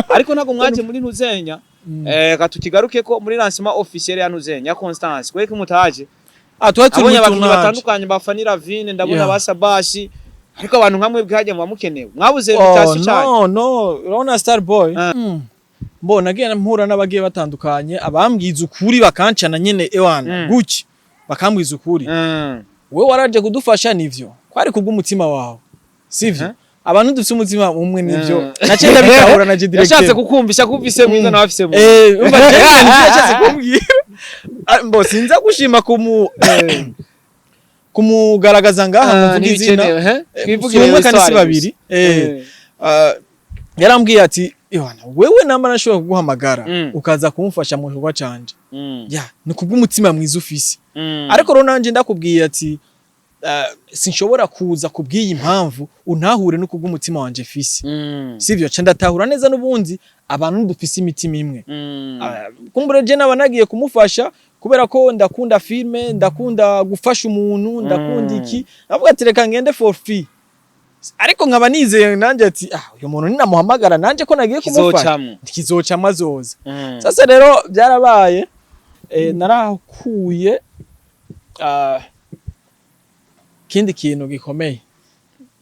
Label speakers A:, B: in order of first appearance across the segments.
A: Ariko ntabwo mwaje muri Ntuzenya. Ka tukigaruke ko muri lancement officiel ya Ntuzenya ya Constance, kweko mutaje?
B: Ah, tuba turi
A: Abonye
B: muri
A: abakinyi
B: tournage.
A: batandukanye ba Fanny Ravine, ndabona
B: Yeah.
A: ba Sabashi, ariko abantu nkamwe bwajya muba mukenewe, mwabuze
B: Oh,
A: invitation cyane.
B: No, urabona Star Boy.
A: Ah.
B: Mbo nagiye mpura n'abagiye batandukanye, abambwiza ukuri bakancana nyene, ewana, guki bakambwiza ukuri: "Wewe waraje kudufasha, nivyo, kwari kubw'umutima wawe, sivyo?" Abantu dufite umutima umwe, nivyo. Naciye ndabitahura na je
A: Yashatse
B: directeur.
A: kukumvisha ko ufise mwiza nawe afise mubi.
B: Umva, je nivyo yashatse kumbwira. Ah, mbo sinza gushima kumugaragaza ngaha
A: Ah,
B: muvuga izina.
A: ntibikenewe, he? Twivugire
B: Si umwe kandi si
A: histoire
B: babiri.
A: gusa.
B: Ah, yarambwiye ati: "Yohana, wewe namba nashobora kuguhamagara ukaza kumfasha mu gikorwa canje, ya ni kubw'umutima mwiza ufise." Ariko rero nanje ndakubwiye ati sinshobora kuza kubw'iyi mpamvu, untahure no kubw'umutima wanje fise, sivyo? Ca ndatahura neza n'ubundi abantu dufise imitima imwe. Ah, kumbure je naba nagiye kumufasha kubera ko ndakunda filme, ndakunda gufasha umuntu, ndakunda iki, navuga ati reka ngende for free, ariko nkaba nizeye nanje ati ah, uyu muntu ninamuhamagara nanje ko nagiye kumufasha,
A: Kizocamwo.
B: kizocamwo, azoza. Sasa rero byarabaye, narahakuye kindi kintu gikomeye.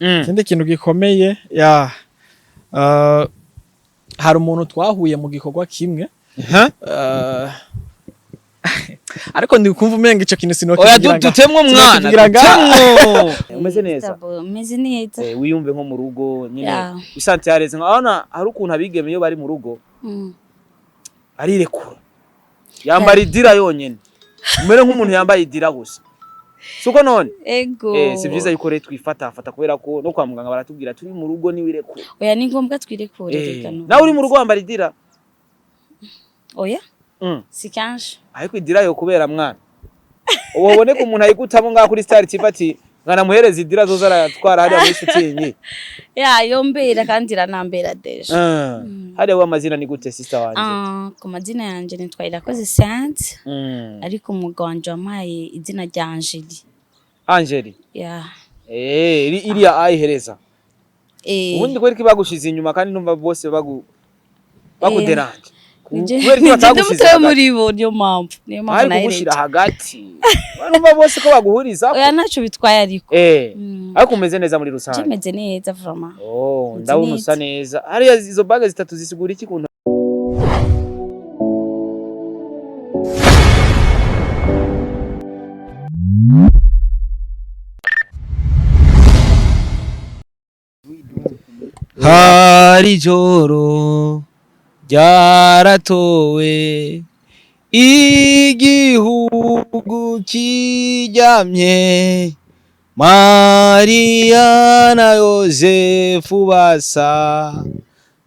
B: Ikindi kintu gikomeye ya hari umuntu twahuye mu gikorwa kimwe.
A: Huh?
B: Ariko ndi kumva umenga ico kintu
A: Oya,
B: sinokivugira
A: dutemwo mwana.
B: sinokivugira ngaha.
A: Dutemwo, umeze neza?
C: Meze neza.
A: Wiyumve nko mu rugo nyine.
C: Yeah.
A: Wisanze yareze nka hari ukuntu abigeme iyo bari mu rugo arirekura, yambara idira yonyene, umere nk'umuntu yambaye idira gusa, suko none?
C: Ego.
A: Si byiza yuko rero twifata fata, kubera ko no kwa muganga baratubwira turi mu rugo niwirekure.
C: Oya, ni ngombwa twirekure. Reka nubu.
A: Nawe uri mu rugo wambara idira?
C: Oya. Si kenshi.
A: Ariko idira yo kubera mwana ubone ko umuntu ayigutamo ngaha kuri Star TV ati nkanamuhereza idira zoza aratwara hariya muri shooting.
C: Ya, yombera kandi iranambera déjà.
A: Hariya we amazina ni gute, sister wanje?
C: Ah, ku mazina yanje nitwa Irakoze Sainte, ariko umugabo wanje wampaye izina rya Angeli.
A: Angeli.
C: Ya.
A: Iriya ayihereza. Ubundi kubera ko bagushize inyuma kandi numva bose baguderanje.
C: Nije
A: Kubera ko
C: nije
A: batagushize
C: mutoya
A: hagati.
C: muri bo, niyo mpamvu
A: Bari
C: nahereje.
A: kugushira hagati, numva bose ko baguhuriza.
C: Oya, ntaco bitwaye ariko.
A: Ariko umeze neza muri rusange?
C: Jemeze neza vraiment.
A: Oh,
C: Meze
A: ndabona usa neza. Hariya izo bags zitatu zisigura iki kuntu? Hari ijoro ryaratowe, igihugu kiryamye, Mariya na Yozefu basa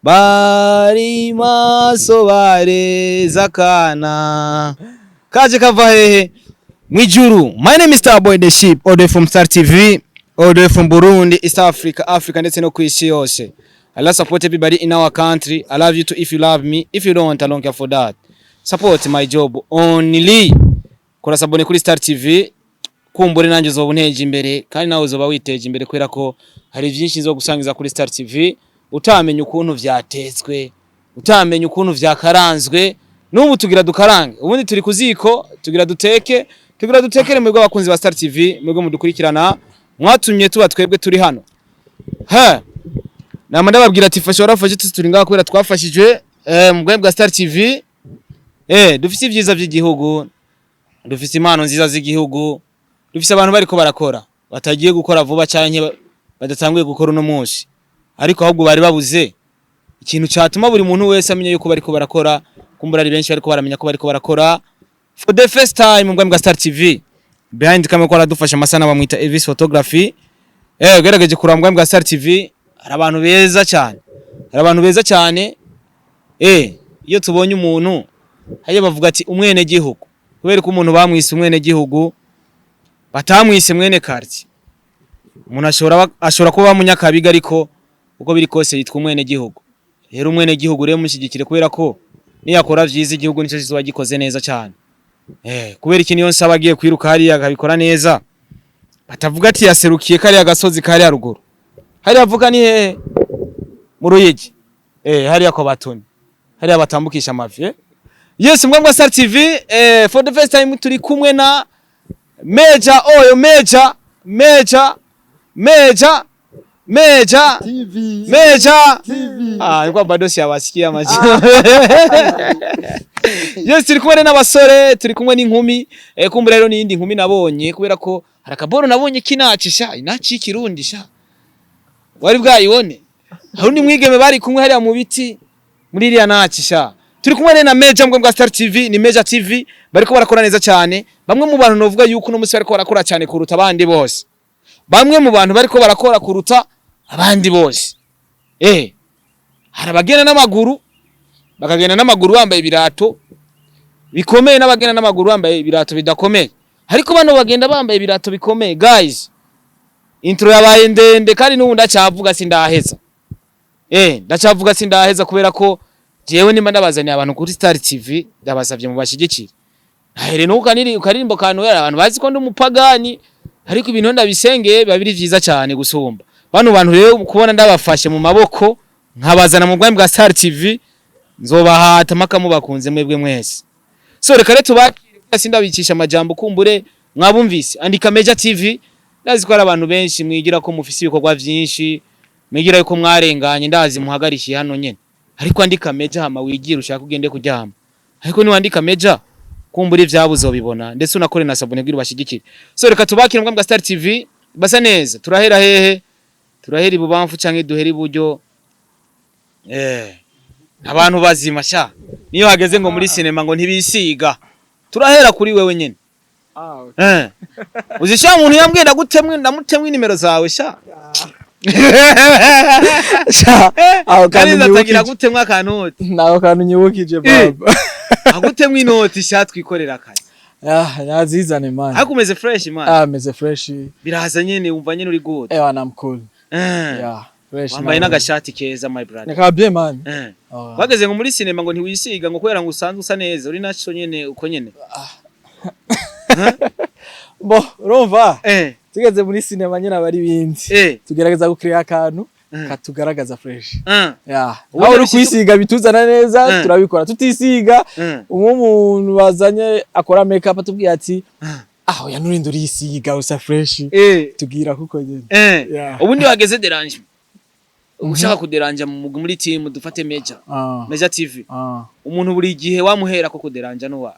A: bari maso bareza akana kaje kava hehe? Mwijuru. My name is Starboy the Ship, all the way from Star TV, all the way from Burundi, East Africa, Africa ndetse no kwisi yose. I love support everybody in our country. I love you too if you love me. If you don't, I don't care for that. Support my job only. Kora s'abonner kuri Star TV. Kumbure nanjye uzoba unteje imbere kandi nawe uzoba witeje imbere, kubera ko hari byinshi zo gusangiza kuri Star TV utamenya ukuntu vyatetswe, utamenya ukuntu vyakaranzwe. N'ubu tugira dukarange, ubundi turi kuziko, tugira duteke, tugira dutekere mwebwe abakunzi ba Star TV, mwebwe mudukurikirana, mwatumye tuba twebwe turi hano. He nama ndababwira ati fasha warafashe, tuzi turi ngaha kubera twafashijwe mu bwami bwa Star TV. Dufise ibyiza by'igihugu, dufise impano nziza z'igihugu, dufise abantu bariko barakora, batagiye gukora vuba canke badatanguye gukora uno munsi, ariko ahubwo bari babuze ikintu catuma buri muntu wese amenya yuko bariko barakora. Kumbura ari benshi bariko baramenya ko bariko barakora for the first time mu bwami bwa Star TV. Behind camera ko aradufasha amasana bamwita Elvis Photography. Ugerageje kuraba mu bwami bwa Star TV hari abantu beza cyane, hari abantu beza cyane. Iyo tubonye umuntu hajya bavuga ati umwene gihugu, kubera ko umuntu bamwise umwene gihugu batamwise mwene quartier. Umuntu ashobora kuba munyakabiga, ariko uko biri kose yitwa umwene gihugu. Rero umwene gihugu rero mushyigikire, kubera ko niyakora vyiza igihugu nicyo kizoba gikoze neza cyane. Kubera iki niyo nsaba agiye kwiruka hariya akabikora neza, batavuga ati yaserukiye kariya gasozi kariya ruguru hariya, avuga ni hehe? Mu Ruyigi. Hariya kwa batoni, hariya batambukisha amavi. Yes, Mbwa Star TV, for the first time turi kumwe na Major Oyo, Major, Major, Major, Major
D: TV.
A: Major
D: TV.
A: Ah, nilikuwa bado siyawasikia majina. Yes, turi kumwe n'abasore, turi kumwe n'inkumi. Kumbura rero n'iyindi nkumi nabonye, kubera ko hari akaboro nabonye kinaci sha, inaci y'ikirundi sha. Wari bwayibone? Hari undi mwigeme bari kumwe hariya mu biti muri iriya naci sha. Turi kumwe rero na Major Mbwa Star TV, ni Major TV, bariko barakora neza cyane. Bamwe mu bantu novuga yuko uno munsi bariko barakora cyane kuruta abandi bose. Bamwe mu bantu bariko barakora kuruta abandi bose. Hari abagenda n'amaguru, bakagenda n'amaguru bambaye ibirato bikomeye, n'abagenda n'amaguru bambaye ibirato bidakomeye, ariko bano bagenda bambaye ibirato bikomeye. Guys, intro yabaye ndende kandi n'ubu ndacyavuga sindaheza. Ndacyavuga sindaheza, kubera ko jewe nimba ndabazaniye abantu kuri Star TV, ndabasavye mubashigikire. Ahere nuko kaniri ukaririmbo kantu abantu bazi ko ndi umupagani, ariko ibintu ndabisengeye biba biri vyiza cyane gusumba. Bano bantu rero kubona ndabafashe mu maboko nkabazana mu bwami bwa Star TV, nzobahata mpaka mubakunze mwebwe mwese. So reka rero tubakire, sindabikisha amajambo, kumbure mwabumvise. Andika Major TV. Ndazi ko hari abantu benshi mwigira ko mufise ibikorwa vyinshi, mwigira yuko mwarenganye, ndazi muhagarishiye hano nyene, ariko andika Major hama wigira ushaka ugende kuryama. Ariko niwandika Major, kumbura ivyabo uzobibona, ndetse unakore na s'abonner kugira ubashigikire. So reka tubakire mu bwami bwa Star TV. Basa neza. Turahera hehe? Turahera ibubamfu canke duhera iburyo? Abantu bazima sha, niyo hageze ngo muri sinema ngo ntibisiga. Turahera kuri wewe nyene.
B: Ah, okay.
A: Uzi sha, umuntu yambwiye ndagutemwe, ndamutemwe inimero zawe sha.
B: Sha, aho kantu
A: Kandi ndatangira
B: nyibukije.
A: gutemwa akanoti.
B: Naho kantu nyibukije, baba.
A: Agutemwe inoti sha, twikorera akazi.
B: Ah, nazizane, man.
A: Ariko umeze fresh, man?
B: Ah, meze fresh.
A: Biraza nyene, wumva nyene uri good?
B: Eh, I'm cool. Yeah, fresh.
A: Wambaye
B: Man.
A: n'agashati keza, my brother.
B: Nika bien, man. Oh.
A: Wageze ngo muri sinema ngo ntiwisiga, ngo kubera ngo usanzwe usa neza, uri naco nyene uko nyene.
B: Bo, urumva? Tugeze muri cinema nyine aba ari ibindi. Tugerageza gucreate akantu katugaragaza fresh. Yeah.
A: Ubundi
B: Aho uri kwisiga bituzana neza, turabikora. Tutisiga, nk'umuntu bazanye akora makeup atubwiye ati: "Ah, oya, nurinde urisiga usa fresh." Tubwira kuko nyene. Yeah.
A: Ubundi wageze dérange, ushaka kuderanja mu muri team, dufate Major, Major TV, umuntu buri gihe wamuhera ko kuderanja no wa,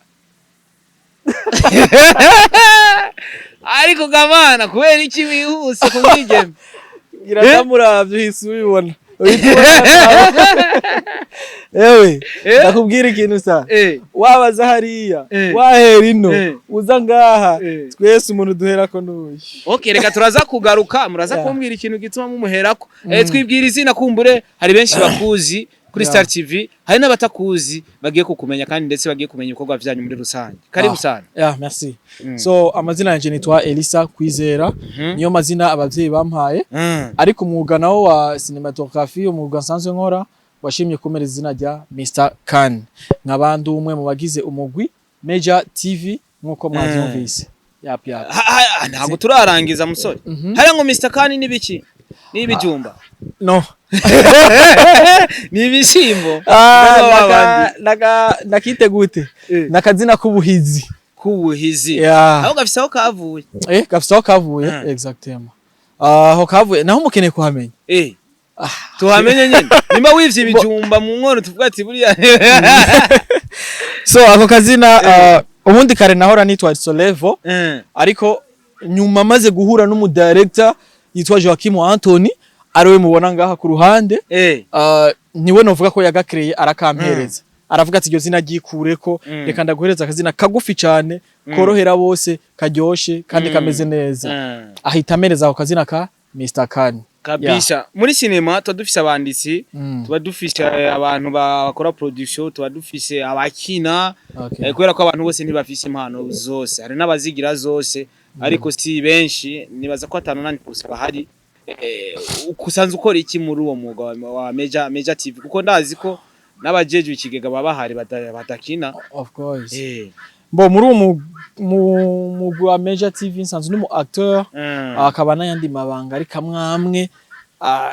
A: ariko gamana kubera iki wihuse kumwigeme?
B: Ngira ndamuravye uhise ubibona. Uhita ubona. Ewe, ndakubwira ikintu sa. Wabaza hariya, wahera ino, uza ngaha, twese umuntu duherako n'uyu.
A: Okay, reka turaza kugaruka, muraza kumbwira ikintu gituma mumuherako. Twibwira izina, kumbure hari benshi bakuzi kuri Star TV, hari n'abatakuzi bagiye kukumenya kandi ndetse bagiye kumenya ibikorwa vyanyu muri rusange. Karibu sana.
B: Yeah, merci. So amazina yanje nitwa Elisa Kwizera, niyo mazina abavyeyi bampaye. Ariko umwuga nawo wa cinematography, umwuga nsanzwe nkora, washimye kumera izina rya Mr Khan. Nkabandi umwe mu bagize umugwi Major TV nkuko mwavyumvise. Yap yap.
A: Ntabwo turarangiza, musore. Hariya ngo Mr Khan n'ibiki? Ni ibijumba?
B: No.
A: Ni ibishyimbo?
B: Ah,
A: Mbona
B: naka
A: babandi?
B: naka nakite gute? Nakazina k'ubuhizi.
A: K'ubuhizi.
B: Yeah.
A: Aho gafise aho kavuye.
B: Gafise aho kavuye, exactement. Ah, aho kavuye naho mukeneye kuhamenya.
A: Tuhamenye nyine. Nimba wivye ibijumba mu nkono, tuvuga ati buriya.
B: So ako kazina, ubundi kare nahora nitwa Solevo, ariko nyuma maze guhura n'umudirector yitwa Joachim Anthony, ariwe mubona ngaha ku ruhande, niwe novuga ko yagakreye, arakampereza, aravuga ati: "Iryo zina ryikureko, reka ndaguhereza akazina kagufi cyane korohera bose, karyoshe kandi kameze neza." Ahita amereza ako kazina ka Mr Khan.
A: Kabisa. Muri sinema tuba dufise abanditsi, tuba dufise abantu bakora production, tuba dufise abakina. Kubera ko abantu bose ntibafise impano zose, hari n'abazigira zose ariko si benshi. Nibaza ko atanu nani gusa bahari. Usanzwe ukora iki muri uwo mwuga wa Major TV? Kuko ndazi ko n'abajejwe ikigega baba bahari badakina.
B: Of course. Bo, muri uwo mugwi wa Major TV nsanzwe n'umu acteur, akaba n'ayandi mabanga ariko amwe amwe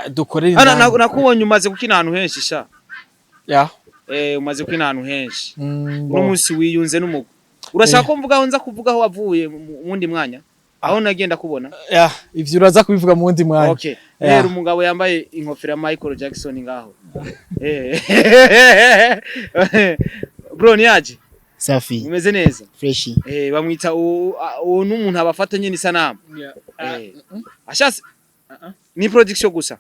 B: dukorera
A: Ana
B: indani.
A: Nakubonye umaze gukina ahantu henshi sha.
B: Ya.
A: Umaze kwina ahantu henshi. Uno
B: Bo.
A: munsi wiyunze n'umugwi. Urashaka ko mvuga aho nza kuvuga aho wavuye mu wundi mwanya, aho nagenda kubona?
B: Ya, ivyo uraza kubivuga mu wundi mwanya.
A: Okay.
B: Yeah.
A: Rero umugabo yambaye inkofero ya Michael Jackson ngaho. Bro, niaje?
D: Safi.
A: Umeze neza?
D: Fresh.
A: Bamwita uwo n'umuntu abafata nyine isanamu. Ashatse ni production gusa.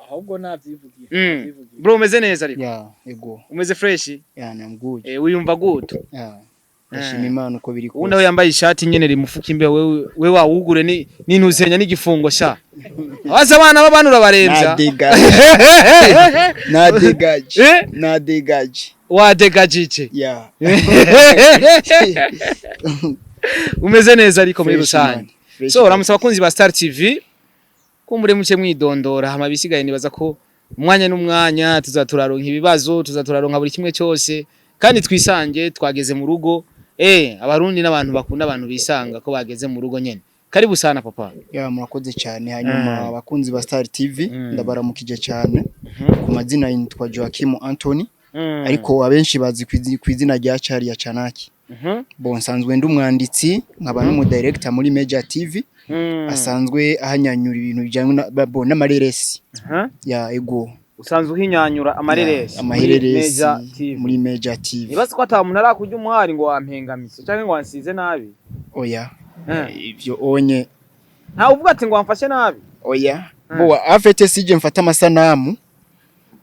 B: Ahubwo navyivugiye.
A: Bro, umeze neza ariko?
D: Ya, ego.
A: Umeze fresh?
D: Ya, I'm good.
A: Wiyumva good?
D: Ya. Ndashima Imana uko biri
A: Ubundi aho
D: kose.
A: yambaye ishati nyene rimufuka imbeho, wewe wawugure ni n'intuzenya n'igifungo sha. Abaza abana b'abantu urabaremvya.
D: Na dégage. Na dégage.
A: Eh?
D: Na dégage.
A: Wadegajije.
D: Ya.
A: Umeze neza ariko muri
D: Fresh,
A: rusange?
D: man. Fresh.
A: So uramutse abakunzi ba Star TV, kumbure muce mwidondora, hama bisigaye nibaza ko umwanya n'umwanya tuzaturaronka ibibazo, tuzaturaronka buri kimwe cyose, kandi twisange twageze mu rugo. Abarundi n'abantu bakunda abantu bisanga ko bageze mu rugo nyene. Karibu sana, papa.
D: Ya, murakoze cyane. Hanyuma abakunzi ba Star TV, ndabaramukije cyane. Ku mazina yitwa Joachim Anthony, ariko abenshi bazi ku izina rya Chari ya Chanaki. Bon, nsanzwe ndi umwanditsi, nkaba n'umu director muri Major TV, asanzwe ahanyanyura ibintu bijyanye na bo n'amareresi. Ya, ego.
A: Usanzwe uhinyanyura amareresi?
D: Ya, amahereresi.
A: Muri Major TV.
D: Muri Major TV.
A: Nibaza ko ata muntu arakurya umuhari ngo wampengamise canke ngo wansize nabi.
D: Oya. Ivyo onye
A: Ntawe uvuga ati ngo wamfashe nabi?
D: Oya. Bo afete sije mfata amasanamu,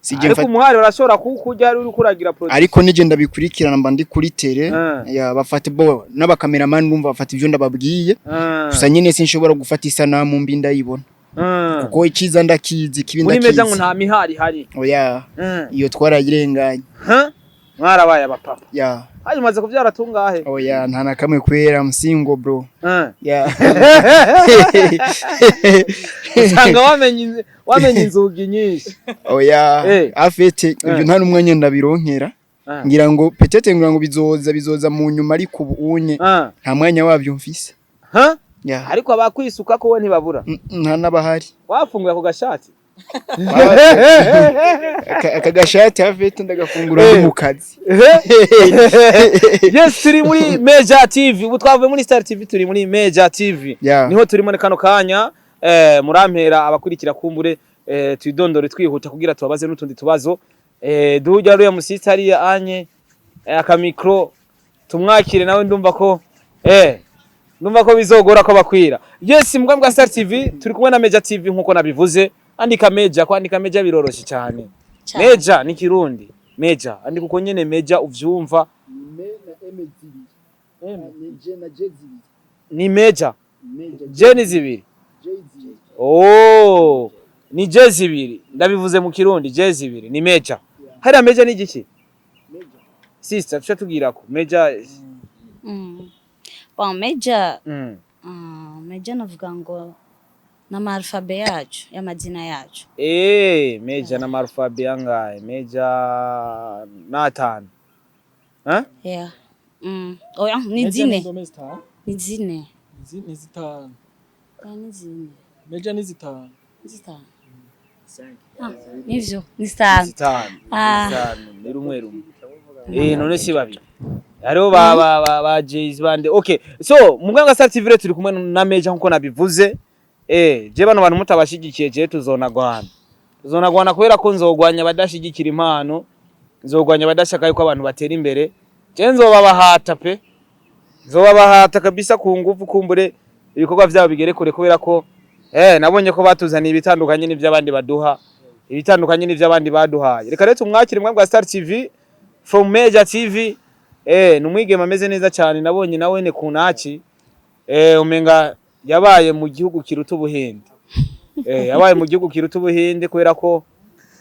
D: sije
A: Ariko
D: mfata
A: umuhari urashobora kuwukurya ari uriko uragira production.
D: Ariko nije ndabikurikirana, mba ndi kuri tele. Ya, bafata bo n'abakameramani, bumva bafata ivyo ndababwiye. Gusa nyine sinshobora gufata isanamu mbi ndayibona, kuko iciza ndakizi, kibi
A: Muri Meja ngo
D: ndakizi.
A: nta mihari ihari?
D: Oya, iyo twarayirenganye.
A: Huh? Mwarabaye abapapa?
D: Ya.
A: Haje umaze kuvyara tungahe?
D: Oya, nta na kamwe kwera msingo, bro. Ya.
A: Usanga wamenye inzugi nyinshi.
D: Oya, afete ibyo nta n'umwanya ndabironkera. Ngira ngo peut-être, ngira ngo bizoza mu nyuma, ariko ubu unye nta mwanya wabyo mfise.
A: Huh?
D: Ya.
A: Ariko abakwisuka ko we ntibabura?
D: Nta n'abahari.
A: Wafunguye ako gashati?
D: Aka gashati afete ndagafungura ndi mu kazi.
A: Yes, turi muri Meja TV. Ubu twavuye muri Star TV, turi muri Meja TV.
D: Ya.
A: Niho turi muri kano kanya. Murampera abakurikira, kumbure twidondore twihuta kugira tubabaze n'utundi tubazo. Duhujya ruya musitsi hariya anye akamikro tumwakire nawe, ndumva ko bizogora ko bakwira. Yes, mbwa bwa Star TV, turi kumwe na Meja TV nkuko nabivuze. Andika Meja, kwandika Meja biroroshye cyane.
C: Cyane.
A: Meja ni Kirundi. Meja andika uko nyene Meja uvyumva. Ni Meja, J ni zibiri. Oh, ni J zibiri. Ndabivuze mu Kirundi, J zibiri ni Meja. Hariya Meja ni igiki, sister? Tuca tubwira ko Meja
C: Bon, Meja, Meja navuga ngo n'ama-alphabet yacu, y'amazina yacu.
A: Meja n'ama-alphabet angahe? Meja n'atanu. Eh?
C: Yeah. Oya, ni zine. Ni zine.
B: Ni zitanu.
C: Oya, ni zine.
B: Meja ni zitanu.
C: Ni zitanu. Ah, nivyo, ni zitanu.
A: Zitanu.
C: Ah.
A: Zitanu ni rumwe rumwe. None si babiri hariho ba Jay bande. Okay, so muganga Star TV rero turi kumwe na Meja nkuko nabivuze. Je bano bantu mutabashigikiye, je tuzonagwana kubera ko nzogwanya abadashigikira impano, nzogwanya abadashaka yuko abantu batera imbere. Je nzobabahata pe, nzobabahata kabisa ku nguvu, kumbure ibikorwa vyabo bigere kure, kubera ko nabonye ko batuzaniye ibitandukanye n'ivy'abandi baduha, ibitandukanye n'ivy'abandi baduhaye. Reka rero tumwakire mwebwe bwa Star TV from Major TV. Ni umwigeme ameze neza cyane, nabonye nawe ne kunaki umenga yabaye mu gihugu kiruta Ubuhinde. Yabaye mu gihugu kiruta Ubuhinde, kubera ko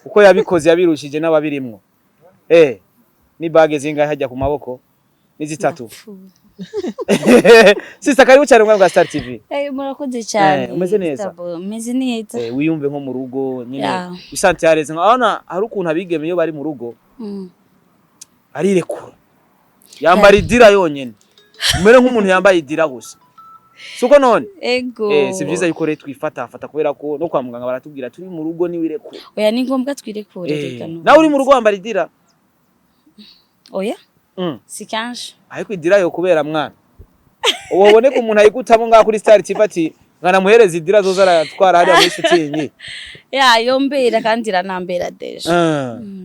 A: uko yabikoze yabirushije n'ababirimwo. Ni bague zingahe hajya ku maboko? Ni zitatu. Sister, karibu cyane mwebwe bwa Star TV.
C: Murakoze cyane.
A: Umeze neza?
C: Gustavo, umeze neza.
A: Wiyumve nko mu rugo nyine.
C: Yeah.
A: Wisante yareze nkabona hari ukuntu abigeme iyo bari mu rugo arirekura, yambara idira yonyene, umere nk'umuntu yambaye idira gusa, suko none?
C: Ego.
A: Si byiza yuko rero twifata fata, kubera ko no kwa muganga baratubwira turi mu rugo niwirekure.
C: Oya, ni ngombwa twirekure reka.
A: Nawe uri mu rugo wambara idira?
C: Oya, si kenshi.
A: Ariko idira yo kubera mwana uboneka umuntu ayigutamo ngaho kuri Star TV ati nkanamuhereza idira zoza aratwara hariya muri shooting.
C: Ya, yombera kandi iranambera déjà.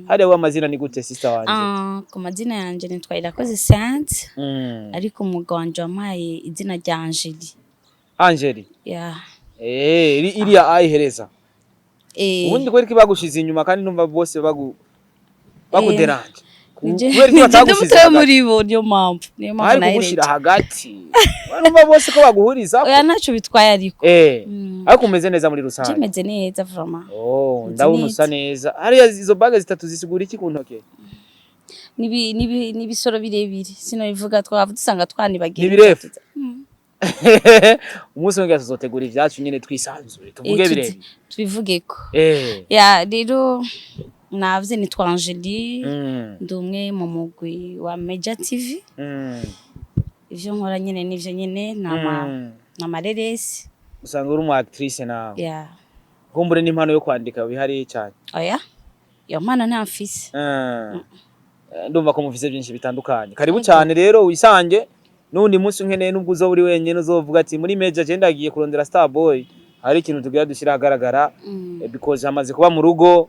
A: Hariya we amazina ni gute, sister wanje?
C: Ah, ku mazina yanje nitwa Irakoze Sainte, ariko umwuga wanje wampaye izina rya Angeli.
A: Angeli.
C: Ya.
A: Eh, iriya ayihereza. Ubundi kubera ko bagushize inyuma kandi numva bose bakuderanje.
C: Nije
A: Kubera ko
C: nije
A: batagushize
C: mutoya
A: hagati.
C: muri bo, niyo mpamvu
A: Bari kugushira
C: nahereje.
A: hagati. Barumva bose ko baguhuriza.
C: Oya, ntacyo bitwaye ariko.
A: Ariko umeze neza muri rusange.
C: Jemeze neza vraiment.
A: Oh,
C: Meze
A: ndabona usa
C: neza.
A: neza. Hariya izo bags zitatu zisigura iki ku ntoke?
C: Nibisoro birebire, sinobivuga, twaba dusanga twanibagiye.
A: Ni birefu. Umunsi umwe tuzotegura ivyacu nyene twisanzuye tuvuge birebire.
C: Tubivugeko. Ya, rero navuze nitwa Angeli, ndi umwe mu mugwi wa Meja TV. Ivyo nkora nyene nivyo nyene nama n'amareresi.
A: Usanga uri umu actrice nawe.
C: Ya.
A: Kumbure n'impano yo kwandika bihari cyane.
C: Oya, iyo mpano nta mfise.
A: Ndumva ko mufise byinshi bitandukanye. Karibu cyane rero, wisange n'undi munsi unkeneye, nubwo uzoba uri wenyene uzovuga ati muri Meja je ndagiye kurondera Starboy. Hari ikintu tugira dushira ahagaragara, because hamaze kuba mu rugo,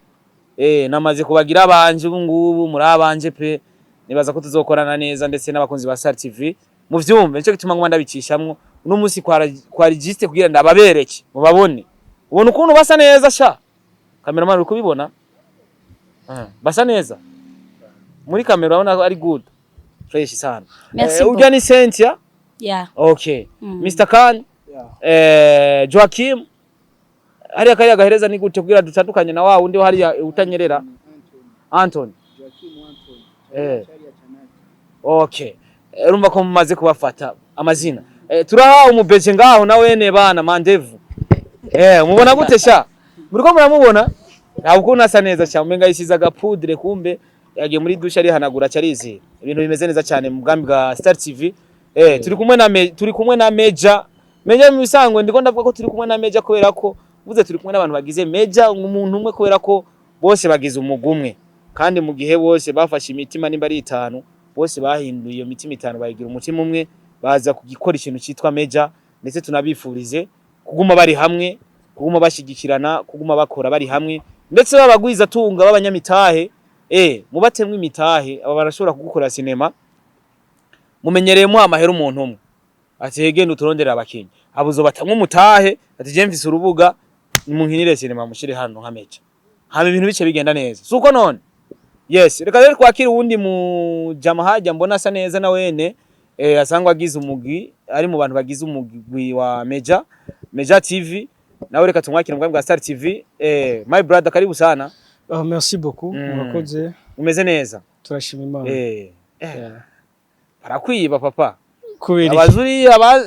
A: namaze kubagira abanje, ubu ngubu muri abanje pe. Nibaza ko tuzokorana neza ndetse n'abakunzi ba Star TV muvyumve, nico gituma nguma ndabicishamwo uno munsi kwa register kugira ndababereke mubabone, ubona ukuntu basa neza. Sha cameraman, uri kubibona? Basa neza muri kamera, urabona ko ari good, fresh sana.
C: Merci
A: Urya ni Cynthia.
C: Ya.
A: Okay. Mr Khan, Joachim, hariya kariya gahereza ni gute kugira dutandukanye na wa wundi hariya utanyerera? Anthony. Okay. Urumva ko mumaze kubafata amazina. Turaha umubeje ngaho na wene bana mandevu. Mubona gute sha? Muriko muramubona? Ntabwo ukuntu asa neza cyane, umenga yisize agapudre, kumbe yagiye muri douche arihanagura carizi. Ibintu bimeze neza cyane mu bwami bwa Star TV. Turi kumwe na Meja. Meja mu bisanzwe ndiko ndavuga ko turi kumwe na Meja kubera ko uvuze turi kumwe n'abantu bagize Meja umuntu umwe, kubera ko bose bagize umugumwe, kandi mu gihe bose bafashe imitima nimba ari itanu, bose bahinduye iyo mitima itanu bayigira umutima umwe, baza kugikora ikintu cyitwa Meja. Ndetse tunabifurize kuguma bari hamwe, kuguma bashigikirana, kuguma bakora bari hamwe, ndetse babagwiza tunga b'abanyamitahe, mubatemwe imitahe. Aba barashobora kugukora sinema, mumenyereyemo amahera umuntu umwe ati hegende uturondera abakinyi, abuzo batamwe umutahe ati je mfise urubuga munkinire sinema mushire hano nka Meja, hama ibintu bice bigenda neza. Suko none yes, reka rero twakire uwundi mu jama hajya mbona asa neza na wene, asangwa agize umugwi, ari mu bantu bagize umugwi wa Meja TV. Nawe reka tumwakire mu bwami bwa Star TV. My brother, karibu sana.
E: Ah, merci beaucoup. Murakoze.
A: Umeze neza?
E: Turashima Imana.
A: Eh. Barakwiba papa.
E: Kubera iki?
A: Abazuri aba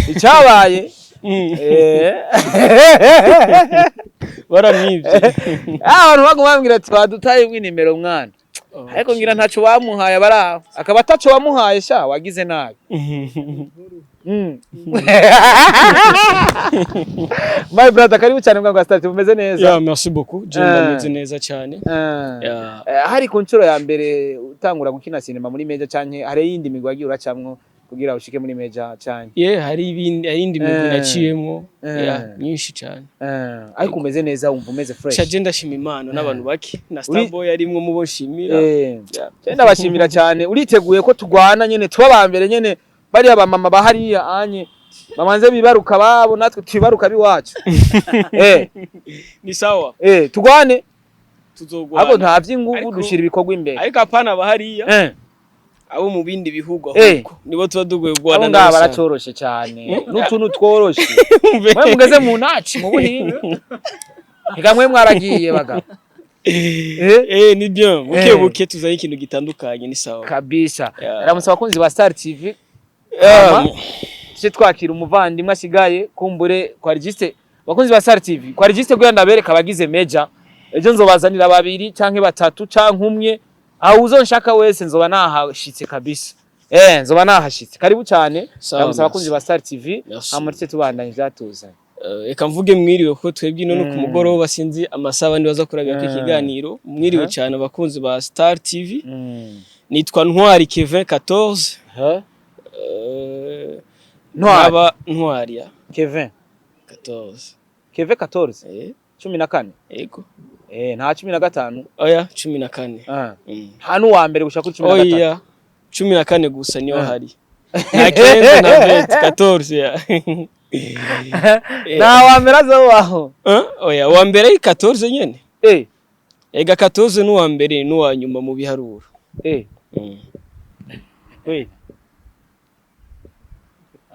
A: icyabaye.
E: Baramwivye.
A: Abantu baguma bambwira ati badutaye nimero mwana, ariko ngira ntaco bamuhaye, abaraho akaba ataco wamuhaye sha, wagize nabi. My brother, karibu cyane mbwa Star TV, umeze neza?
E: Yeah, merci beaucoup. Je ndameze neza cyane. Yeah.
A: Hari ku nshuro ya mbere utangura gukina sinema muri Meja, canke hari iyindi migwi wagiye uracamwo kugira ushike muri Meja canke?
E: Yeah, hari ibindi, hari indi migwi naciyemwo. Yeah, myinshi cyane.
A: Ariko umeze neza, wumva umeze fresh?
E: Shaje ndashima Imana n'abantu bake na Starboy arimwo mubo nshimira.
A: Yeah. Ndabashimira cyane. Uriteguye ko tugwana nyene tuba ba mbere nyene, bariya ba mama bahariya anye bamanze bibaruka babo, natwe twibaruka biwacu?
E: Ni sawa.
A: Tugwane.
E: Tuzogwana.
A: Ariko nta vy'inguvu, dushira ibikorwa imbere.
E: Ariko apana bahariya, abo mu bindi bihugu, ahubwo nibo tuba dugoye
A: Abo
E: guhana.
A: ngaba baracoroshe cyane, n'utuntu tworoshe. Mwe mugeze mu naci mu Buhinde, reka mwe mwaragiye bagabo.
E: Ni bien. Buke buke tuzanye ikintu gitandukanye, ni sawa.
A: Kabisa.
E: Yeah.
A: Ramutse abakunzi ba Star TV. Hama, tuje twakira umuvandimwe asigaye kumbure kwa registre. Bakunzi ba Star TV, kwa registre kugira ndabereka abagize Meja, ejo nzobazanira babiri canke batatu canke umwe, aho uzonshaka wese nzoba nahashitse kabisa. Nzoba nahashitse. Karibu cyane.
E: Sawa,
A: Ramutse abakunzi
E: merci.
A: ba Star TV.
E: Merci.
A: Hama tuce tubandanya ivyatuzanye.
E: Reka mvuge mwiriwe kuko twebwe ino no ku mugoroba, sinzi amasaha abandi baza kurabira ko ikiganiro. Mwiriwe cyane abakunzi ba Star TV. Nitwa Ntwari Kevin 14.
A: He? Ntwari.
E: Nkaba Ntwari ya
A: Kevin
E: 14.
A: Kevin 14. 14.
E: Ego.
A: Nta 15?
E: Oya, 14.
A: Ah.
E: Mm.
A: Nta n'uwa mbere gushika kuri 13?
E: Oya, 14 gusa niyo.
A: Ah.
E: Hari nta 15 na 20, 14 ya.
A: Nta wa mbere azobaho?
E: Eh, oya, uwa mbere ari 14 nyene. Ega 14 n'uwa mbere n'uwa nyuma mu biharuro.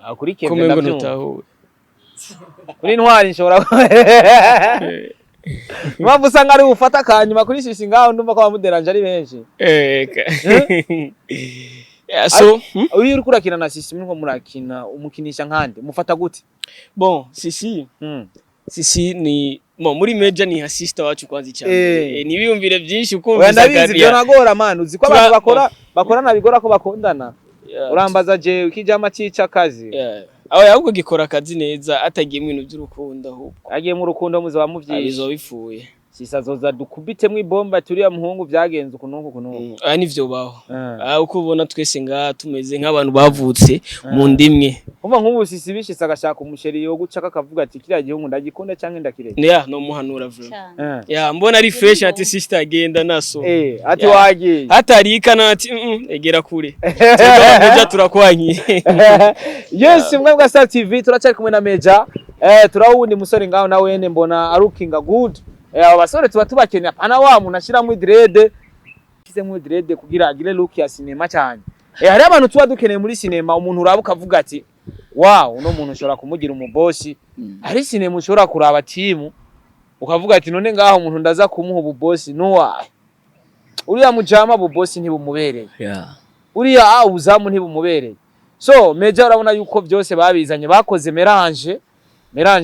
A: Ah, kuri Kevin
E: Kumengo
A: ndavyumva.
E: ntutahuwe.
A: Kuri Ntwari nshobora, impamvu usanga ari bufata akanyuma kuri sisi ngaho, ndumva ko abamuderanje ari benshi.
E: Yeah, so
A: Iyo uriko urakina na Sisi, muriko murakina, umukinisha nkande, mufata gute?
E: Bon, Sisi, Sisi ni, bon, muri meja ni sister wacu kwanza icya mbere. Nibiyumvire byinshi
A: Oya,
E: ukumvisa.
A: ndabizi, byo nagora man, uzi ko abantu bakora bakorana bigora ko bakundana.
E: Yeah,
A: Urambaza jewe ikijama cica akazi.
E: Yeah. Aho ahubwo gikora akazi neza atagiye mu bintu by'urukundo ahubwo.
A: Agiye mu rukundo muzoba muvyishe.
E: Bizoba bipfuye.
A: Sisi azoza dukubitemwo ibomba turiya muhungu vyagenze uku n'uku uku n'uku.
E: Aya nivyo baho. Ah, uko ubona twese ngaha tumeze nk'abantu bavutse mu ndimwe.
A: Umva, nk'ubu Sisi bishitse agashaka umuchéri yo gucaka akavuga ati kiriya gihugu ndagikunda canke ndakireka.
E: Yeah, no muhanura vraiment.
C: Cyane.
E: Yeah, mbona ari fresh ati sister agenda naso.
A: Ati
E: Yeah.
A: wagiye.
E: Hatarikana ati egera kure. Twebwe Meja turakwankiye.
A: Yes, mwe bwa Star TV turacyari kumwe na Meja. Turawundi musore ngaho na wene mbona arukinga good. Abo basore tuba tubakeneye, apana wa muntu ashiramwo dread. Ashizemwo dread kugira agire look ya cinema cyane. Hari abantu tuba dukeneye muri cinema, umuntu uraba ukavuga ati wow, uno muntu ushobora kumugira umubosi. Hari cinema ushobora kuraba timu ukavuga ati none ngaho umuntu ndaza kumuha ububosi nuwa uriya mujama bubosi ntibumubereye. Uriya ubuzamu ntibumubereye. So Meja, urabona yuko byose babizanye, bakoze mélange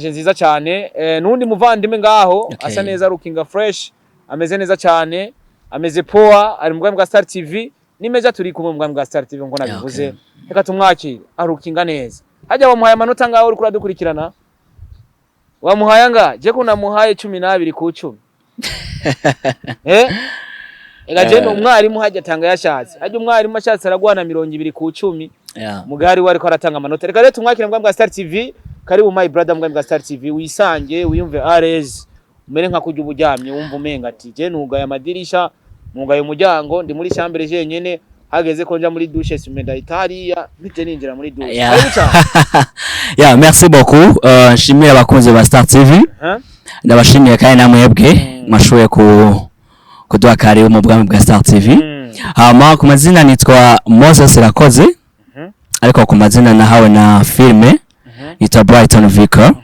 A: nziza cyane. N'undi muvandimwe ngaho asa neza, looking fresh, ameze neza cyane, ameze poa, ari mu bwami bwa Star TV. Ni Meja, turi kumwe mu bwami bwa Star TV ngo nabivuze. Reka tumwakire, arukinga neza. Hajya wamuhaye amanota ngaho uriko uradukurikirana, wamuhaye anga? Je ko namuhaye 12 ku 10. Ega je ni umwarimu, hajya atanga yashatse, hajya umwarimu ashatse araguhana 20 ku 10. Mugari we ariko aratanga amanota. Reka rero tumwakire mu bwa Star TV. Karibu my brother mu bwa Star TV, wisange, wiyumve à l'aise, umere nka kurya uburyamye, wumva umenga ati je nugaye amadirisha, nugaye umuryango, ndi muri chambre jenyene, hageze ko nja muri douche sume ndahita hariya mpite ninjira muri douche. Karibu cyane.
F: Yeah, merci beaucoup. Nshimiye abakunzi ba Star TV.
A: Huh?
F: Ndabashimiye kandi namwebwe mwashoboye ku kuduha karibu mu bwami bwa Star TV. Hama ku mazina nitwa Moses Rakoze. Ariko ku mazina nahawe na filme nitwa Brighton Vicar.